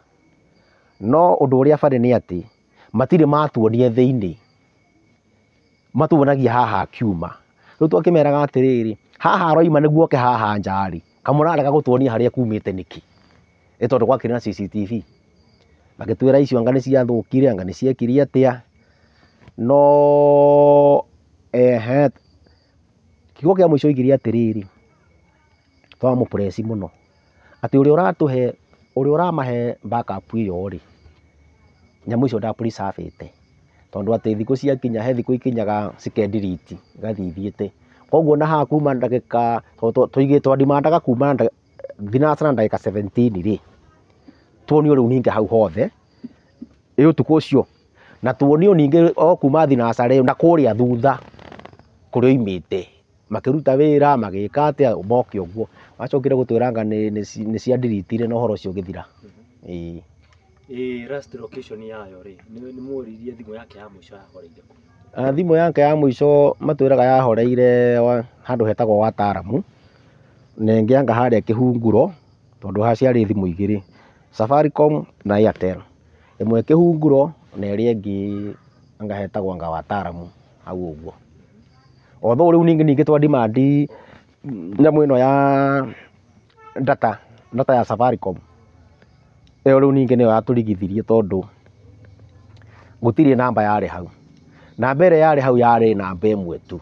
No ũndũ ũrĩa barĩ nĩ atĩ matirĩ matuonia thĩinĩ, matuonagia haha akiuma. Rĩu twakĩmeraga atĩrĩrĩ, haha aroima nĩguo oke haha nja rĩ, kamũrarega gũtuonia harĩa kumĩte nĩkĩ? Ĩ tondũ gwakĩrĩ na CCTV. Magĩtwĩra icio anga nĩ ciathũkire, anga nĩ ciekire atĩa, no ehe, kiugo kĩa mũico oigire atĩrĩrĩ, twamũpress mũno, atĩ ũrĩa ũratũhe, ũrĩa ũramahe backup ĩyo rĩ, nyamũ icio nda preserve-ĩte, tondũ atĩ thikũ ciakinya, he thikũ ikinyaga cike delete, igathiĩ ithiĩte. Koguo na haha kuma ndagĩka, tũigĩte twandimandaga kuma thinacara na ndagĩka 17 rĩ, tuonio rĩu ningĩ hau hothe, ĩ ũtukũ ũcio, na tuonio ningĩ o kuma thinacara ĩyo na kũrĩa thutha kũrĩa oimĩte, makĩruta wĩra magĩka atĩa moke ũguo. Macokire gũtwĩra anga nĩ cia delete-ire na ũhoro ũcio ũgĩthira. Ĩĩ. Ĩ last location yayo rĩ, nĩ mworirie thimũ yake ya mũico yahoreire kũ? Thimũ yake ya mũico matwĩraga yahoreire handũ hetagwo Wataaramu, na ĩngĩ anga harĩa Kĩhunguro, tondũ haha ciarĩ thimũ igĩrĩ, Safaricom na Airtel. Ĩmwe Kĩhunguro na ĩrĩa ĩngĩ anga hetagwo anga Wataaramu hau ũguo. Although rĩu ningĩ twa demand nyamũ ĩno ya data ya Safaricom, ĩyo rĩu ningĩ nĩyo yatũrigithirie tondũ gũtirĩ namba yarĩ hau. Namba ĩrĩa yarĩ hau yarĩ namba ĩmwe tu,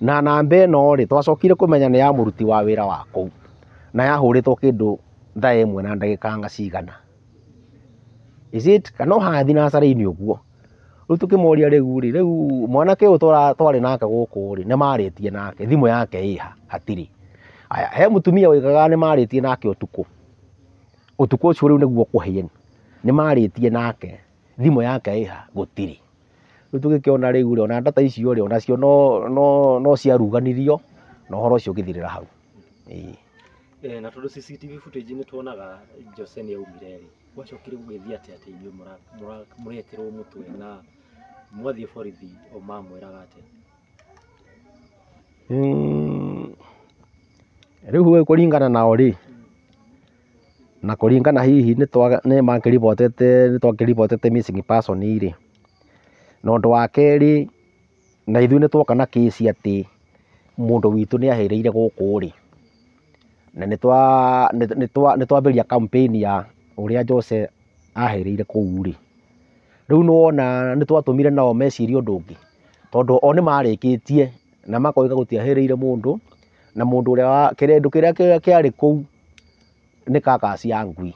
na namba ĩno rĩ, twacokire kũmenya nĩ ya mũruti wa wĩra wa kũu, na yahũrĩtwo kĩndũ thaa ĩmwe na ndagĩka anga cigana. Is it kana no haha thinacara-inĩ ũguo. Rĩu tũkĩmoria rĩu rĩ, rĩu mwanake ũyũ twarĩ nake gũkũ rĩ, nĩ marĩtie nake, thimũ yake ĩha? Hatirĩ. Aya, he mũtumia woigaga nĩ marĩtie nake ũtukũ, ũtukũ ũcio rĩu nĩguo kũhĩe, nĩ marĩtie nake, thimũ yake ĩha? Gũtirĩ. Rĩu Rĩu tũgĩkĩona rĩu rĩ, ona ndata icio rĩ, onacio no ciaruganirio na ũhoro ũcio ũgĩthirĩra hau. Ĩĩ. Na tondũ CCTV footage nĩ tuonaga Jose nĩ aumire rĩ, gwacokire gũgĩthiĩ atĩa atĩ inyuĩ mũretĩrwo mũtwe na mwathiĩ borithi o mamwĩraga atĩa? Rĩu kũringana nao rĩ, na kũringana hihi nĩ makĩribotete, nĩ twakĩribotete missing person rĩ, na ũndũ wa kerĩ na ithuĩ nĩ twoka na kĩci atĩ mũndũ witũ nĩ ahĩrĩire gũkũ rĩ, na nĩ twambĩrĩria campaign ya ũrĩa Jose ahĩrĩire kũu rĩ. Rĩu nĩ wona nĩ twatũmire nao mecirie ũndũ ũngĩ, tondũ o nĩ marĩkĩtie na makoiga gũtiahĩrĩire mũndũ, na mũndũ ũrĩa kĩndũ kĩrĩa kĩarĩ kũu nĩ carcass ya ngui.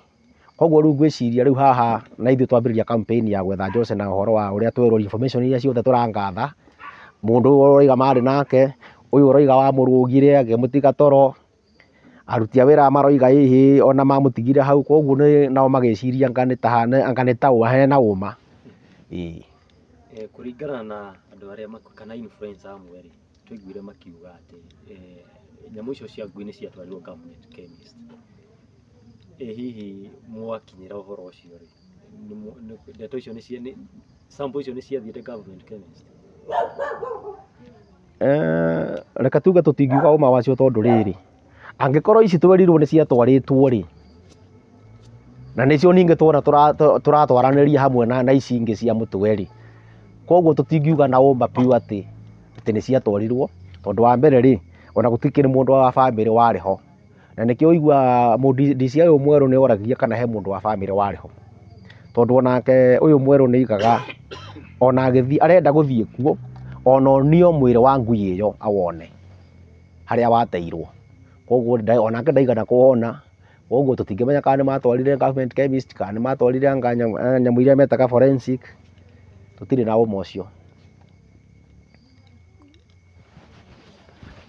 Koguo rĩu ngwĩciria rĩu haha na ithuĩ twambĩrĩria campaign ya gwetha Jose na ũhoro wa ũrĩa twerwo information iria ciothe tũrangatha, mũndũ ũyũ ũroiga marĩ nake, ũyũ ũroiga wamũrũgire akĩmũtiga toro, aruti a wĩra maroiga ĩhĩ ona mamũtigire hau, koguo nao magĩciria anga nĩ ta hena ũma. Ĩĩ. Kũringana na andũ arĩa kana influencer amwe rĩ, twaiguire makiuga atĩ nyamũ icio cia ngui nĩ ciatwarirwo government chemist. Ĩ hihi mwakinyĩra ũhoro ũcio rĩ, ndeto icio nĩ sample icio nĩ ciathiĩte government chemist? Reke tuge tũtingiuga ũma wacio tondũ rĩrĩ, angĩkorwo ici twerirwo nĩ ciatwarĩtwo rĩ, na nĩcio ningĩ tuona tũratwaranĩria hamwe na ici ingĩ cia mũtwe rĩ, koguo tũtingiuga na ũma biũ atĩ nĩ ciatwarirwo, tondũ wa mbere rĩ, ona gũtikĩrĩ mũndũ wa bamĩrĩ warĩ ho, na nĩkĩo ũigua DCI ũyũ mwerũ nĩ oragia kana he mũndũ wa bamĩrĩ warĩ ho, tondũ onake ũyũ mwerũ nĩ aigaga ona agĩthiĩ arenda gũthiĩ kuo ona onio mwĩrĩ wa ngui ĩyo awone harĩa wateirwo, koguo onake ndaigana kũwona, koguo tũtingĩmenya kana nĩ matwarire government chemist kana nĩ matwarire anga nyamũ iria metaga forensic, tũtirĩ na ũma ũcio.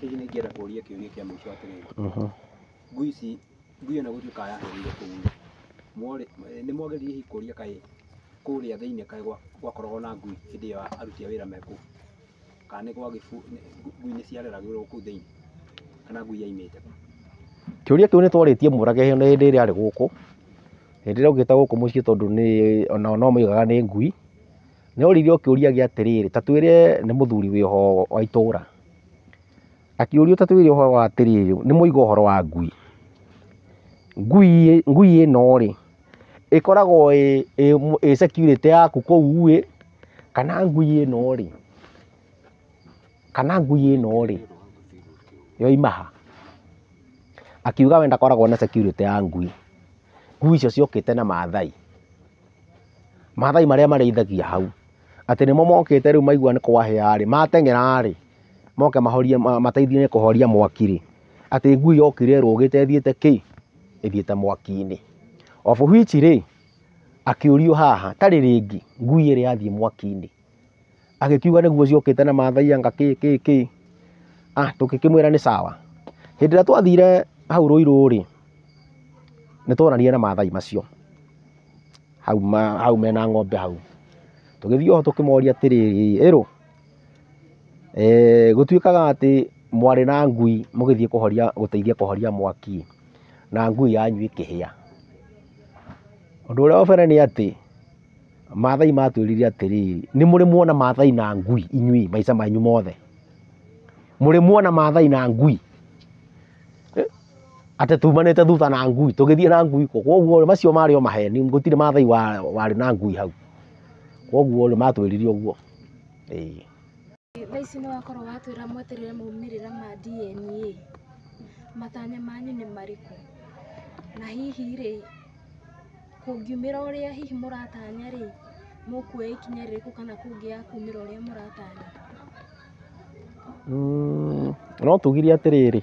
Hihi nĩ ingĩenda kũria kĩũria kĩa mũico atĩrĩrĩ, ngui ici, ngui ĩno gũtuĩka yahĩrĩire kũu rĩ, nĩ mwageririe hihi kũria kaĩ kũrĩa thĩinĩ kaĩ gwakoragwo na ngui hĩndĩ ĩyo aruti a wĩra me kũu, kana nĩ ngui nĩ ciareragĩrwo kũu thĩinĩ, kana ngui yaimĩte kũ? Kĩũria kĩu nĩ twarĩtie Mũrage hĩndĩ ĩrĩa arĩ gũkũ, hĩndĩ ĩrĩa okĩte gũkũ mũciĩ, tondũ nĩ onao no moigaga nĩ ngui, nĩ oririo kĩũria gĩa atĩrĩrĩ, ta twĩre nĩ mũthuri wĩho wa itũra, akĩũrio ta twĩre ũhoro wa atĩrĩrĩ, nĩ mũiga ũhoro wa ngui, ngui ĩno rĩ ĩkoragwo ĩ security yaku kũu ĩ, kana ngui ĩno rĩ, kana ngui ĩno rĩ yoima ha? Akiuga we ndakoragwo na security ya ngui, ngui icio ciokĩte na Maathai, Maathai marĩa marĩithagia hau, atĩ nĩmo mokĩte rĩu maigua nĩ kwahĩa rĩ, mateng'era rĩ, moke mahorie, mateithie kũhoria mwaki rĩ, atĩ ngui yokire ĩrũgĩte ĩthiĩte kĩ? Ĩthiĩte mwaki-inĩ. Of which rĩ, akĩũrio haha tarĩ rĩngĩ ngui ĩrĩa yathiĩ mwaki-inĩ, agĩkiuga nĩguo ciokĩte na Maathai anga kĩ kĩ kĩ, tũgĩkĩmwĩra nĩ sawa. Hĩndĩ ĩrĩa twathire hau Ruiru rĩ, nĩ twonanire na Maathai macio hau mena ng'ombe hau, tũgĩthiĩ oho tũkĩmoria atĩrĩrĩ, ĩrũ gũtuĩkaga atĩ mwarĩ na ngui mũgĩthiĩ kũhoria, gũteithia kũhoria mwaki, na ngui yanyu ĩkĩhĩa. Ũndũ ũrĩa wa bata nĩ atĩ Maathai matwĩrire atĩrĩrĩ, nĩ mũrĩ muona Maathai na ngui inyuĩ maica manyu mothe? Mũrĩ muona Maathai na ngui? Atĩ tumanĩte thutha na ngui, tũgĩthiĩ na ngui kũ? Koguo macio marĩ o maheni, gũtirĩ Maathai warĩ na ngui hau. Koguo rĩ matwĩrire ũguo. Ĩĩ. Thaa ici nĩ wakorwo watwĩra mweterere maumĩrĩra ma DNA, matanya manyu nĩ marĩkũ? Na hihi rĩ, kũngiumĩra ũrĩa hihi mũratanya rĩ, mũkuoya ikinya rĩrĩkũ kana kũngĩaga kumĩra ũrĩa mũratanya? No tugire atĩrĩrĩ,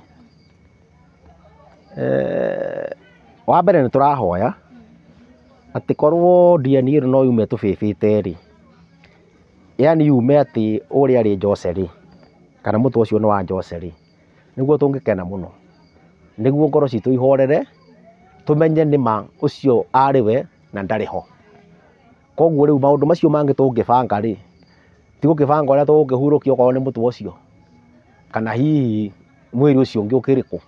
wa mbere nĩ tũrahoya atĩ korwo DNA ĩno no yume tũbĩbĩte rĩ, yani yume atĩ ũrĩa arĩ Jose rĩ, kana mũtwe ũcio nĩ wa Jose rĩ, nĩguo tũngĩkena mũno, nĩguo ngoro citũ ihorere, tũmenye nĩma ũcio arĩ we na ndarĩ ho. Koguo rĩu maũndũ macio mangĩ tũngĩbanga rĩ, Tigũkĩbanga ũrĩa tũgũkĩhurũkia okorwo nĩ mũtwe ũcio kana hihi mwĩrĩ ũcio ũngĩ ũkĩrĩ kũ.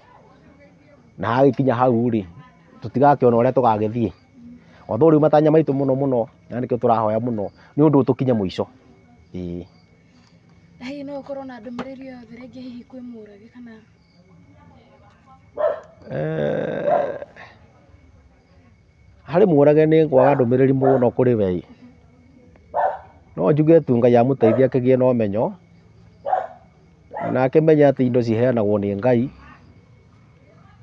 Na hagĩkinya hau rĩ, tũtigakĩona ũrĩa tũgagĩthiĩ. Although rĩu matanya maitũ mũno mũno na nĩkĩo tũrahoya mũno nĩ ũndũ tũkinye mũico. Ĩĩ. Na hihi no ũkorwo na ndũmĩrĩri o yothe rĩngĩ hihi kwĩ Mũrage kana? Harĩ Mũrage nĩ ngwaga ndũmĩrĩri mũno kũrĩ we. No njuge tu Ngai amũteithie akĩgĩe na ũmenyo na akĩmenye atĩ indo ciheanagwo nĩ Ngai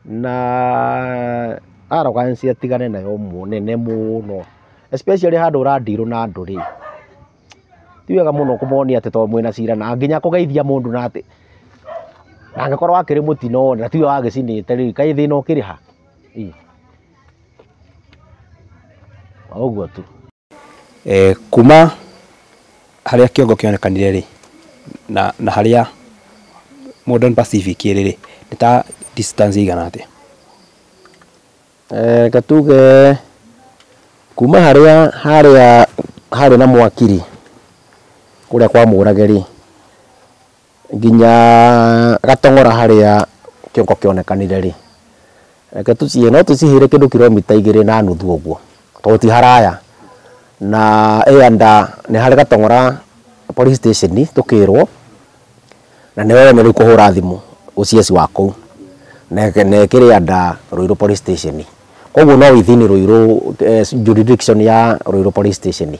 na arrogance atigane nayo nene mũno, especially handũ ũrandirwo na andũ rĩ, ti wega mũno kũmonia atĩ tondũ mwĩna cira na nginya kũgeithia mũndũ na atĩ na angĩkorwo akĩrĩ mũtino na tiwe wagĩcinĩte rĩ, kaĩ thĩna ũkĩrĩ ha? Ũguo tu. Kuma harĩa kĩongo kĩonekanire rĩ na harĩa Modern Pacific ĩrĩ rĩ, nĩ ta distance igana atĩa? Reke tuge kuma harĩa harĩa harĩ na mwaki rĩ, kũrĩa kwa Mũrage rĩ, nginya Gatong'ora harĩa kĩongo kĩonekanire rĩ, reke tũcihe no tũcihĩre kĩndũ kilomita 2.5 ũguo, tondũ ti haraya. Na ĩanda nĩ harĩ Gatong'ora police station tũkĩrwo, na nĩwe wene rĩu kũhũra thimũ OCS wa kũu, na ĩkĩrĩ anda Ruiru police station. Koguo no within Ruiru, jurisdiction ya Ruiru police station.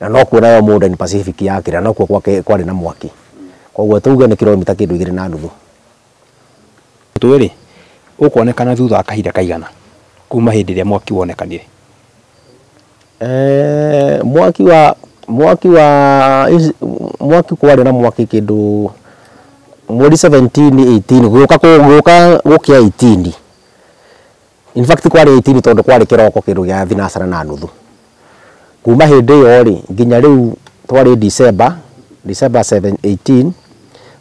Na no kuo nayo Modern Pacific yakĩra, no kuo kwarĩ na mwaki. Koguo tuge nĩ kilomita kĩndũ 2.5. Mũtwe rĩ, ũkuonekana thutha wa kahinda kaigana kuma hĩndĩ ĩrĩa mwaki wonekanire? Mwaki kwarĩ na mwaki kĩndũ mweri 17 18 gũka gũkĩa 18. In fact kwarĩ 18 tondũ kwarĩ kĩroko kĩndũ gĩa 4:30. Kuma hĩndĩ ĩyo rĩ nginya rĩu twarĩ December 7 18.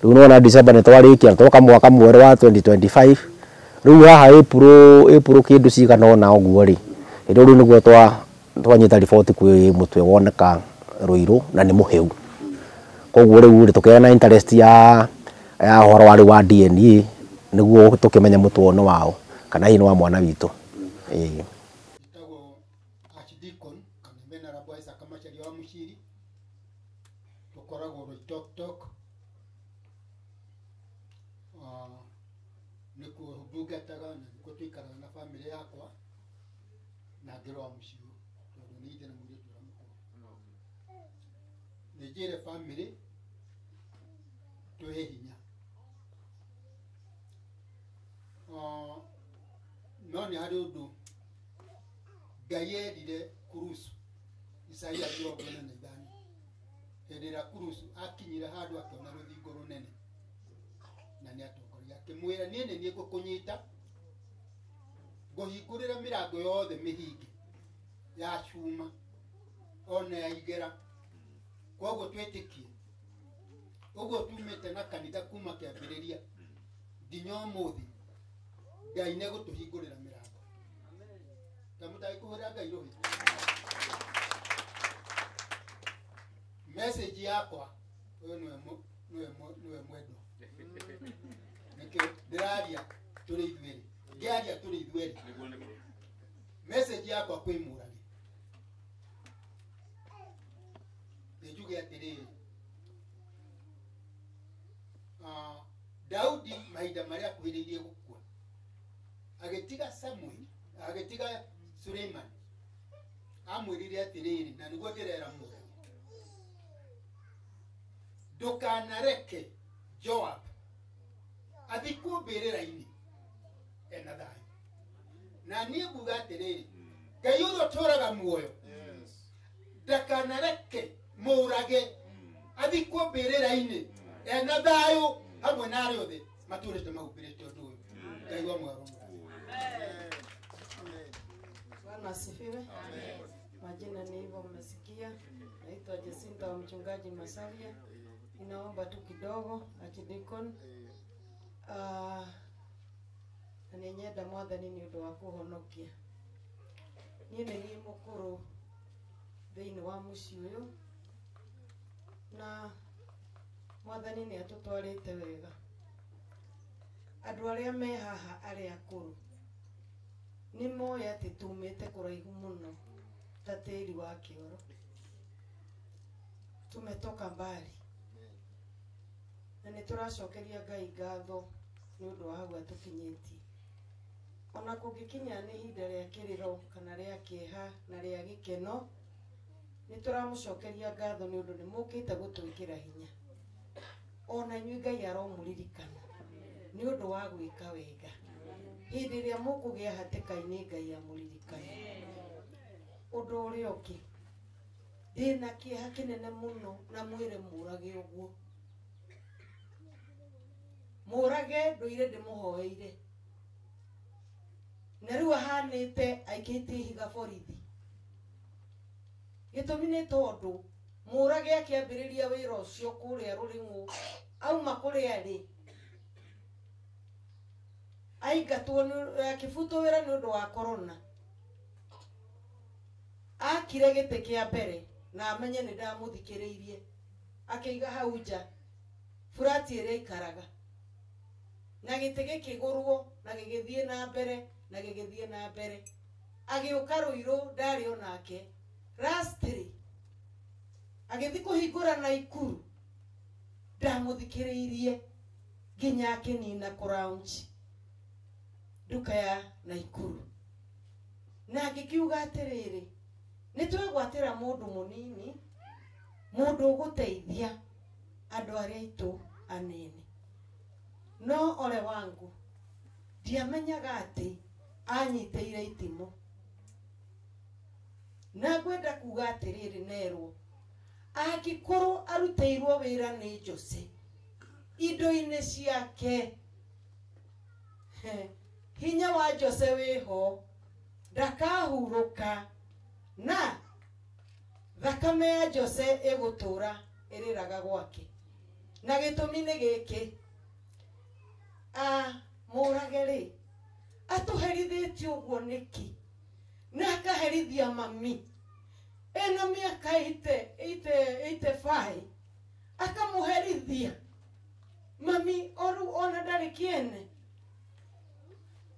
Rĩu nĩwona December nĩ twarĩkia twoka mwaka mwerũ wa 2025. Rĩu haha April kĩndũ cigana ũna ũguo rĩ, hĩndĩ rĩu nĩguo twanyita riboti kwĩ mũtwe woneka Ruiru na nĩ mũhĩu. Koguo rĩu rĩ tũkĩgĩa na interest ya ũhoro wa rĩu wa DNA nĩguo tũkĩmenya mũtwe ũyũ nĩ wao kana hihi nĩ wa mwana witũ. Ĩĩ. Njĩtagwo Archdeacon kana Venerable Isaac Macharia wa Muciri, tũkoragwo Loitoktok, nĩkuo ndungataga na nĩkuo tũikaraga na bamĩrĩ yakwa na ngĩrĩ wa mũciĩ ũyũ tondũ nĩ ithe na mũirĩtu ũrĩa mũkũrũ. Nĩ njĩre bamĩrĩ twĩhe hinya. No nĩ harĩ ũndũ Ngai erire Kurusu Isaia 45 hĩndĩ ĩrĩa Kurusu akinyire handũ akĩona rũthingo rũnene na nĩ atongoria akĩmwĩra niĩ nĩ niĩ ngũkũnyita ngũhingũrĩra mĩrango yothe mĩhinge ya cuma ona ya igera. Koguo twĩtĩkie ũguo tumĩte na kanitha kuma kĩambĩrĩria nginya ũmũthĩ Ngai nĩ egũtũhingũrĩra mĩrango. Ta mũtagĩkũhũrĩra Ngai rũhĩ. Message yakwa ũyũ nĩwe mwendwa, nĩkĩo ndĩraria tũrĩ ithuerĩ, ngĩaria tũrĩ ithuerĩ. Message yakwa kwĩ Mũrage nĩ njuge atĩrĩrĩ, Daudi mahinda marĩa akuhĩrĩirie gũkua agĩtiga Samuel, agĩtiga Suleiman, amwĩrire atĩrĩrĩ, na nĩguo ndĩrera Mũrage, ndũkanareke Joab athikwo mbĩrĩra-inĩ ena thayũ. Na niĩ nguga atĩrĩrĩ, Ngai ũrĩa ũtũũraga muoyo ndakanareke Mũrage athikwo mbĩrĩra-inĩ ena thayũ hamwe na arĩa othe matũrĩte mahumbĩrĩte ũndũ ũyũ. Ngai wa mwaro. Bwana asifiwe. Majina ni hivyo mmesikia. Naitwa Jacinta wa mchungaji Masalia. Ninaomba tu kidogo Archdeacon. Na nĩ nyenda mwathani nĩ ũndũ wa kũhonokia. Niĩ nĩ niĩ mũkũrũ thĩinĩ wa mũciĩ ũyũ. Na mwathani nĩ atũtwarĩte wega. Andũ arĩa me haha arĩa akũrũ nĩ moĩ atĩ tumĩte kũraihu mũno ta tĩri wa kĩoro. Tumetoka mbali. Na nĩ tũracokeria Ngai ngatho nĩ ũndũ wa hau atũkinyĩtie. Ona kũngĩkinya nĩ ihinda rĩa kĩrĩro kana rĩa kĩeha na rĩa gĩkeno, nĩ tũramũcokeria ngatho nĩ ũndũ nĩ mũkĩte gũtwĩkĩra hinya. Ona inyuĩ Ngai aromũririkana nĩ ũndũ wa gwĩka wega. Hĩndĩ ĩrĩa mũkũgĩa hatĩka-inĩ Ngai amũririkane. Ũndũ ũrĩa ũngĩ, ndĩna kĩeha kĩnene mũno na mwĩre mũrage ũguo. Mũrage ndũire ndĩmũhoeire. Na rĩu ahanĩte aikĩtie ihiga borithi. Gĩtũmi nĩ tondũ mũrage akĩambĩrĩria wĩra ũcio kũrĩa Rũrĩng'ũ, auma kũrĩa rĩ, aingatwo akĩbutwo wĩra nĩ ũndũ wa corona. Akire gĩtĩ kĩa mbere na amenye nĩ ndamũthikĩrĩirie, akĩiga hau nja burati ĩrĩa aikaraga, na gĩtĩ gĩkĩgũrwo na gĩgĩthiĩ na mbere na gĩgĩthiĩ na mbere. Agĩũka Rũirũ ndarĩ onake. Lastly agĩthiĩ kũhingũra Naikuru, ndamũthikĩrĩirie nginya akĩnina kũraunch nduka ya Naikuru. Na ngĩkiuga atĩrĩrĩ, nĩ twegwatĩra mũndũ mũnini, mũndũ ũgũteithia andũ arĩa aitũ anini. No ole wangu ndiamenyaga atĩ anyitĩire itimũ. Na ngwenda kuga atĩrĩrĩ, nerwo angĩkorwo arutĩirwo wĩra nĩ Jose indo-inĩ ciake, hinya wa Jose wĩho, ndakahurũka, na thakame ya Jose ĩgũtũra ĩrĩraga gwake. Na gĩtũmi nĩ gĩkĩ, mũrage rĩ, atũherithĩtie ũguo nĩkĩ? Na akaherithia mami ĩna mĩaka 85, akamũherithia mami oru ona ndarĩ kĩene.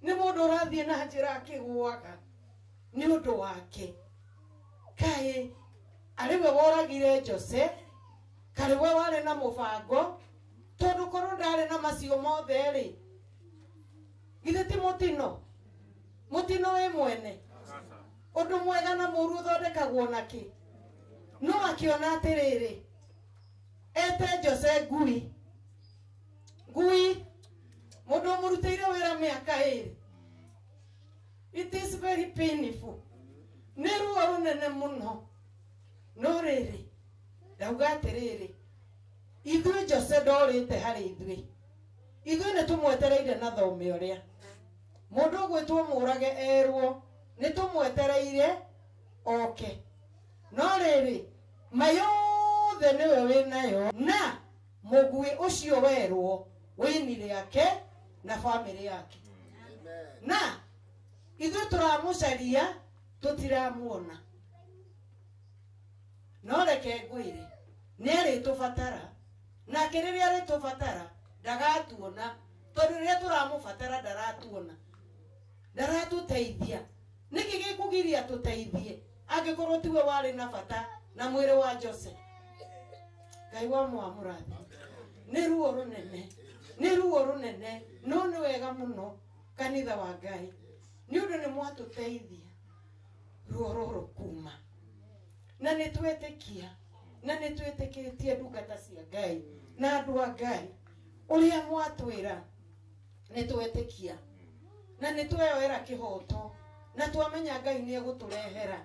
Nĩ mũndũ ũrathiĩ na njĩra akĩgũaga nĩ ũndũ wake. Kaĩ arĩ we woragire Jose, karĩ we warĩ na mũbango, tondũ korwo ndarĩ na macio mothe rĩ, githĩ ti mũtino? Mũtino wĩ mwene. Ũndũ mwega na mũũru ũthondekagwo nakĩ? No akĩona atĩrĩrĩ, ete Jose ngui. Ngui mũndũ ũmũrutĩire wĩra mĩaka 2. It is very painful. Nĩ ruo rũnene mũno. No rĩrĩ, ndauga atĩrĩrĩ, ithuĩ Jose ndorĩte harĩ ithuĩ. Ithuĩ nĩ tũmwetereire na thome ũrĩa. Mũndũ ũgwĩtwo mũrage erwo nĩ tũmwetereire oke. No rĩrĩ, mayothe nĩwe wĩnayo, na mũguĩ ũcio werwo wĩini rĩake na bamĩrĩ yake. Na ithuĩ tũramũcaria tũtiramuona. No reke ngwĩre, nĩ arĩtũbatara, nake rĩrĩa arĩtũbatara ndagatuona, tondũ rĩrĩa tũramũbatara ndaratuona, ndaratũteithia. Nĩkĩ gĩkũgiria tũteithie angĩkorwo tiwe warĩ na bata na mwĩrĩ wa Jose? Ngai wa mwamũrathi, nĩ ruo rũnene, nĩ ruo rũnene, no nĩ wega mũno kanitha wa Ngai nĩ ũndũ nĩ mwatũteithia ruo rũrũ kuma. Na nĩ twetĩkia, na nĩ twĩtĩkĩtie ndungata cia Ngai na andũ a Ngai ũrĩa mwatwĩra nĩ twetĩkia, na nĩ tweyoera kĩhoto, na twamenya Ngai nĩ egũtũrehera,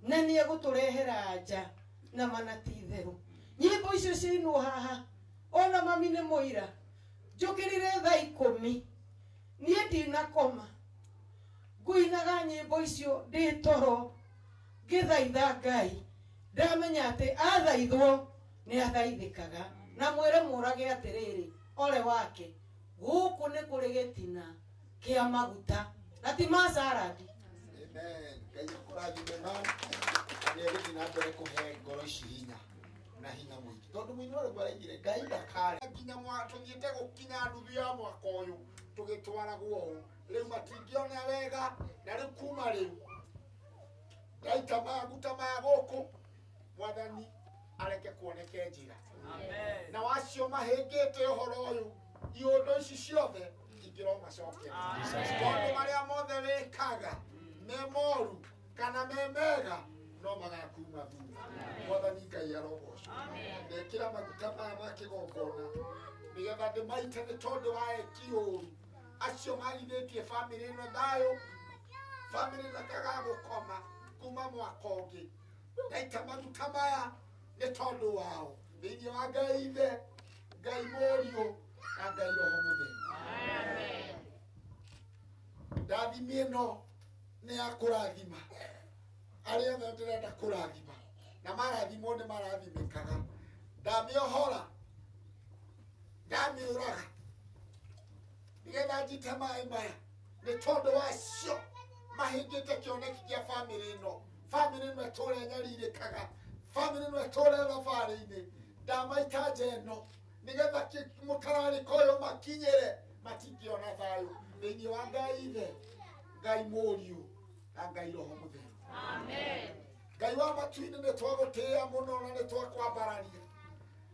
na nĩ egũtũrehera nja na mana ti itherũ. Nyĩmbo icio ciainwo haha, ona mami nĩ mũira, njũkĩrire thaa 10, niĩ ndinakoma, ngũinaga nyĩmbo icio ndĩ toro, ngĩthaitha Ngai. Ndamenya atĩ athaithwo nĩ athaithĩkaga. Na mwĩre mũrage atĩrĩrĩ, ole wake, gũkũ nĩ kũrĩ gĩtina kĩa maguta na ti ma salad. Amen. Ngai akũrathime ma, na nĩ egũthiĩ na mbere kũhe ngoro ici hinya. Na hinya mũingĩ tondũ mũini wa rwĩmbo araigire Ngai ndakare nginya tũthiĩte gũkinya nuthu ya mwaka ũyũ tũgĩtwaragwo ũũ rĩu matingĩona wega na rĩu kuma rĩu ndaita maguta maya gũkũ Mwathani areke kuoneke njĩra na wacio mahĩngĩte ũhoro ũyũ iũndũ ici ciothe ingĩromacokera tondũ marĩa mothe wĩkaga me moru kana me mega no magakuma thutha. Mwathani Ngai arogocwo. Ndekĩra maguta maya ma kĩgongona nĩgetha ndĩmaite nĩ tondũ wa eki ũru acio magithĩtie bamĩrĩ ĩno thayũ bamĩrĩ ĩno ĩkaga gũkoma kuma mwaka ũngĩ ndaita maguta maya nĩ tondũ wao thĩinĩ wa Ngai Ithe Ngai Mũriũ na Ngai Roho Mũtheru. Ndathimi ĩno nĩ ya kũrathima arĩa othe ndĩrenda kũrathima na marathimwo nĩ marathimĩkaga ndamĩohora ndamĩũraga nĩgetha njite maĩ maya nĩ tondũ wacio mahĩngĩte kĩoneki kĩa bamĩrĩ ĩno bamĩrĩ ĩno ĩtũre nyarirĩkaga bamĩrĩ ĩno ĩtũre thabarĩ-inĩ ndamaita nja ĩno nĩgetha mũtararĩko ũyũ makinyĩre matingĩona thayũ thĩinĩ wa Ngai Ithe Ngai Mũriũ na Ngai Roho Mũtheru. Ngai wa matu-inĩ nĩ twagũtĩĩa mũno na nĩ twakwambararia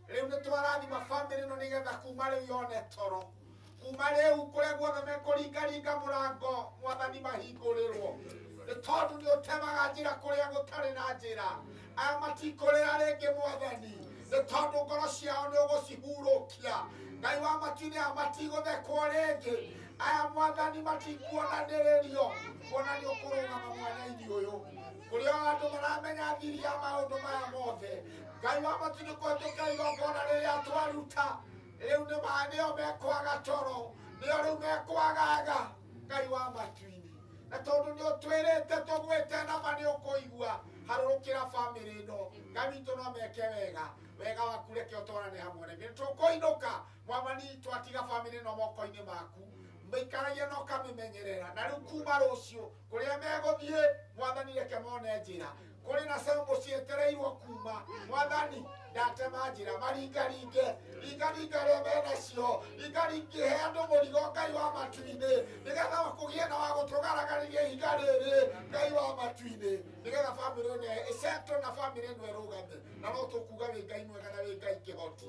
rĩu nĩ twarathima bamĩrĩ ĩno nĩgetha kuma rĩu yone toro kuma rĩu kũrĩa guothe mekũringaringa mũrango Mwathani mahingũrĩrwo nĩ tondũ nĩ ũtemaga njĩra kũrĩa gũtarĩ na njĩra aya matikũrĩra rĩngĩ Mwathani nĩ tondũ ngoro ciao nĩ ũgũcihurũkia Ngai wa matu-inĩ aya matigũthekwo rĩngĩ aya Mwathani matikuonanĩrĩrio kuona nĩ ũkũrũgama mwena-inĩ ũyũ kũrĩa andũ maramenya thiri ya maũndũ maya mothe Ngai wa matu-inĩ kũhetũkĩra igongona rĩrĩa twaruta rĩu nĩo mekwaga toro nĩo rĩu mekwagaga Ngai wa matu-inĩ na tondũ nĩ ũtwĩrĩte tũgwĩte nama nĩ ũkũigua harũrũkĩra bamĩrĩ ĩno Ngai witũ no meke wega wega waku reke ũtwarane hamwe na ithuĩ nĩ tũkũinũka Mwathani twatiga bamĩrĩ ĩno moko-inĩ maku maikaragia na ũkamĩmenyerera na rĩu kuma rũciũ kũrĩa megũthiĩ Mwathani reke mone njĩra kũrĩ na cembo cietereirwo kuma Mwathani ndatema njĩra maringaringe ringaringa arĩa menacio ringaringe he andũ mũrigo Ngai wa matu-inĩ nĩgetha kũgĩe na wa gũtũgaragarĩria ihiga rĩrĩ Ngai wa matu-inĩ nĩgetha bamĩrĩ ĩno ĩcetwo na bamĩrĩ ĩno ĩrũgame na no tũkuga wĩ Ngai mwega na wĩ Ngai kĩhoti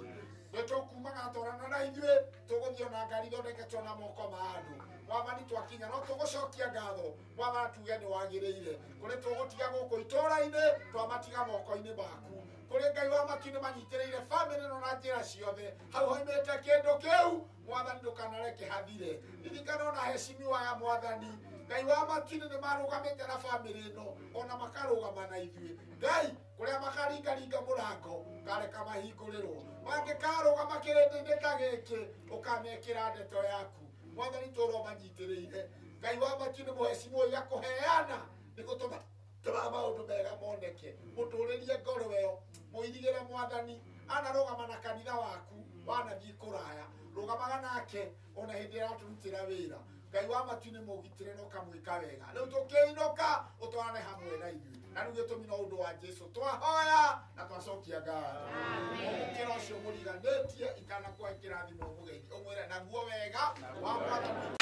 nĩ tũkumaga twarana na ithuĩ tũgũthiĩ ona ngari ithondeketwo na moko ma andũ Mwathani twakinya no tũgũcokia ngatho Mwathani tuge nĩ wagĩrĩire kũrĩ tũgũtiga gũkũ itũũra-inĩ twamatiga moko-inĩ maku kũrĩ Ngai wa matu-inĩ manyitĩrĩire bamĩrĩ ĩno na njĩra ciothe hau hoimĩte kĩndũ kĩu Mwathani ndũkanareke hathire ririkana ona heshimiwa ya Mwathani Ngai wa matu-inĩ nĩ marũgamĩte na bamĩrĩ ĩno ona makarũgama na ithuĩ Ngai kũrĩa makaringaringa mũrango kareka mahingũrĩrwo mangĩkarũgama kĩrĩndĩ-inĩ ta gĩkĩ ũkamekĩra ndeto yaku Mwathani tũrwo manyitĩrĩire Ngai wa matu-inĩ mũhecimiwa ũyũ akũheana nĩ gũtũma tũma maũndũ mega moneke mũtũrĩrie ngoro ĩyo mũirigĩre Mwathani anarũgama na kanitha waku wanathiĩ kũraya rũgamaga nake ona hĩndĩ ĩrĩa aratũrutĩra wĩra Ngai wa matu-inĩ mũgitĩre na ũkamwĩka wega rĩu tũkĩinũka ũtwarane hamwe na ithuĩ na rĩu gĩtũmi no ũndũ wa Jesũ twahoya na twacokia ngatho mũkĩra ũcio mũriganĩtie itanakũhe kĩrathimo mũgeni ũmwĩre naguo wega wa Mwathani.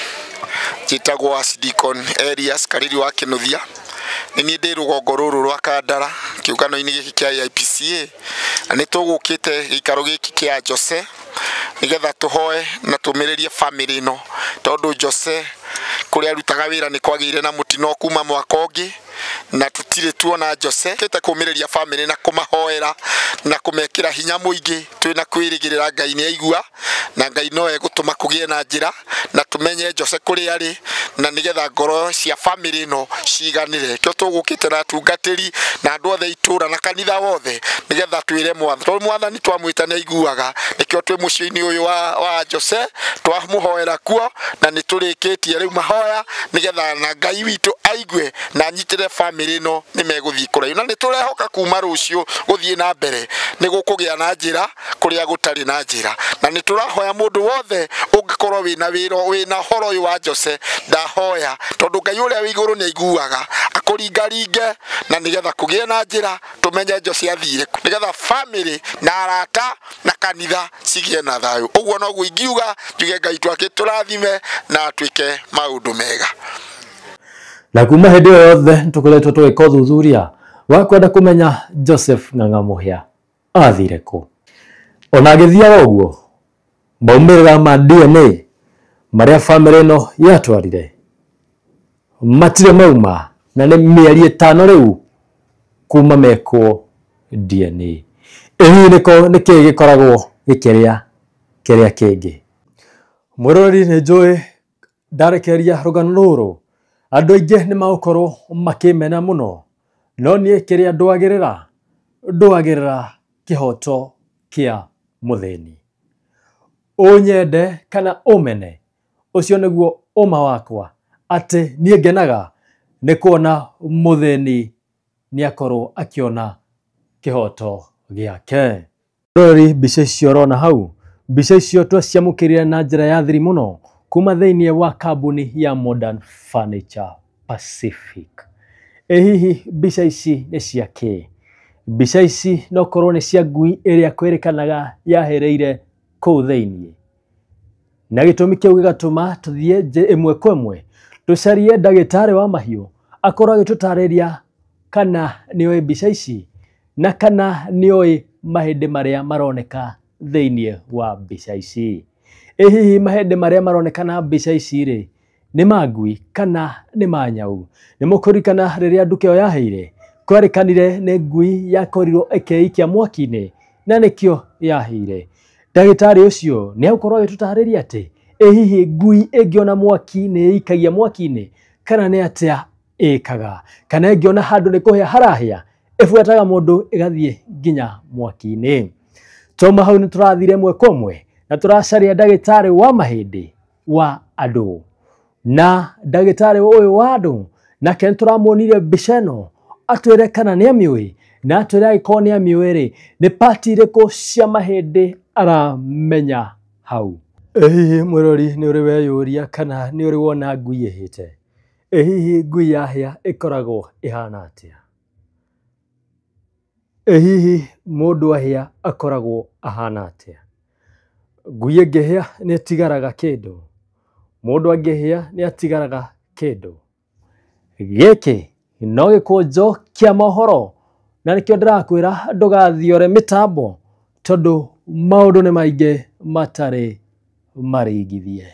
Njĩtagwo Archdeacon Elias Kariri wa Kĩnuthia nĩ niĩ ndĩ rũgongo rũrũ rwa Kandara kĩũngano-inĩ gĩkĩ kĩa AIPCA na nĩ tũgũkĩte gĩikaro gĩkĩ kĩa Jose nĩgetha tũhoe na tũmĩrĩrie bamĩrĩ ĩno tondũ Jose kũrĩa arutaga wĩra nĩ kwagĩire na mũtino kuma mwaka ũngĩ na tũtirĩ tuona Jose kĩte kũmĩrĩria bamĩrĩ na kũmahoera na kũmekĩra hinya mũingĩ twĩna kwĩrĩgĩrĩra Ngai nĩ aigua na Ngai no egũtũma kũgĩe na njĩra na tũmenye Jose kũrĩa arĩ na nĩgetha ngoro cia bamĩrĩ ĩno ciganĩre kĩo tũgũkĩte na atungatĩri na andũ othe itũra na kanitha wothe nĩgetha twĩre Mwathani tondũ Mwathani twamwĩta nĩ aiguaga nĩkĩo twĩ mũciĩ-inĩ ũyũ wa Jose twamũhoera kuo na nĩ tũrĩkĩtie rĩu mahoya nĩgetha na Ngai witũ aigue na anyitĩre bamĩrĩ ĩno nĩ megũthiĩ kũraihu na nĩ tũrehoka kuma rũciũ gũthiĩ na mbere nĩ gũkũgĩa na njĩra kũrĩa gũtarĩ na njĩra na nĩ tũrahoya mũndũ wothe ũngĩkorwo wĩna wĩra wĩna ũhoro ũyũ wa Jose ndahoya tondũ Ngai ũrĩa wĩ igũrũ nĩ aiguaga tũkũringaringe na nĩgetha kũgĩe na njĩra tũmenye Jose athire kũ, nĩgetha family na arata na kanitha cigĩe na thayũ. Ũguo noguo ingiuga, njuge Ngai twake tũrathime na atuĩke maũndũ mega. Na kuma hĩndĩ ĩyo yothe tũkoretwo tũgĩka ũthuthuria wa kwenda kũmenya Joseph Ng'ang'a Mũhĩa athire kũ. Ona agĩthiaga ũguo, maumĩrĩra ma DNA marĩa bamĩrĩ ĩno yatwarire matirĩ mauma, na nĩ mĩeri 5 rĩu kuma mekwo DNA. Ĩ hihi nĩkĩĩ gĩkoragwo gĩkĩrĩa kĩrĩa kĩngĩ? Mwĩroreri, nĩ njũĩ ndarekereria rũgano rũrũ andũ aingĩ nĩ magũkorwo makĩmena mũno, no niĩ kĩrĩa ndwagĩrĩra ndwagĩrĩra kĩhoto kĩa mũthĩni. Ũnyende kana ũmene, ũcio nĩguo ũma wakwa, atĩ niĩ ngenaga nĩ kuona mũthĩni nĩ akorwo akĩona kĩhoto gĩake. Rori, mbica icio ũrona hau, mbica icio twaciamũkĩrire na njĩra ya thiri mũno kuma thĩinĩ wa kambuni ya Modern Furniture Pacific. Ĩ hihi mbica ici nĩ cia kĩ? Mbica ici no korwo nĩ cia ngui ĩrĩa kwĩrĩkanaga yahĩrĩire kũu thĩinĩ, na gĩtũmi kĩu gĩgatũma tũthiĩ ĩmwe kwa ĩmwe tũcarie ndagĩtarĩ wa mahiũ akorwo agĩtũtarĩria kana nĩoĩ mbica ici na kana nĩoĩ mahĩndĩ marĩa maroneka thĩinĩ wa mbica ici. Ĩ hihi mahĩndĩ marĩa maronekana mbica ici rĩ, nĩ ma ngui kana nĩ ma nyau? Nĩ mũkũririkana rĩrĩa nduka ĩyo yahĩire, kwerĩkanire nĩ ngui yakorirwo ĩkĩikia mwaki-inĩ na nĩkĩo yahĩire. Ndagĩtarĩ ũcio nĩ egũkorwo agĩtũtarĩria atĩ ĩ hihi ngui ĩngĩona mwaki nĩ ĩikagia mwaki-inĩ kana nĩ atĩa ĩkaga, kana ĩngĩona handũ nĩ kũhĩa harahĩa ĩbuataga mũndũ ĩgathiĩ nginya mwaki-inĩ. Twauma hau nĩ tũrathire ĩmwe kwa ĩmwe na tũracaria ndagĩtarĩ wa mahĩndĩ wa andũ, na ndagĩtarĩ ũyũ wa andũ nake nĩ tũramuonire mbica ĩno atwĩre kana nĩ amĩũĩ, na atwĩre angĩkorwo nĩ amĩũĩ rĩ, nĩ pati irĩkũ cia mahĩndĩ aramenya hau. Ĩ hihi mwĩrori, nĩ ũrĩ weyũria kana nĩ ũrĩ wona ngui ĩhĩte? Ĩ hihi ngui yahĩa ĩkoragwo ĩhana atĩa? Ĩ hihi mũndũ ahĩa akoragwo ahana atĩa? Ngui ĩngĩhĩa nĩ ĩtigaraga kĩndũ, mũndũ angĩhĩa nĩ atigaraga kĩndũ. Gĩkĩ no gĩkũnjo kĩa mohoro, na nĩkĩo ndĩrakwĩra ndũgathiore mĩtambo, tondũ maũndũ nĩ maingĩ matarĩ maringithie.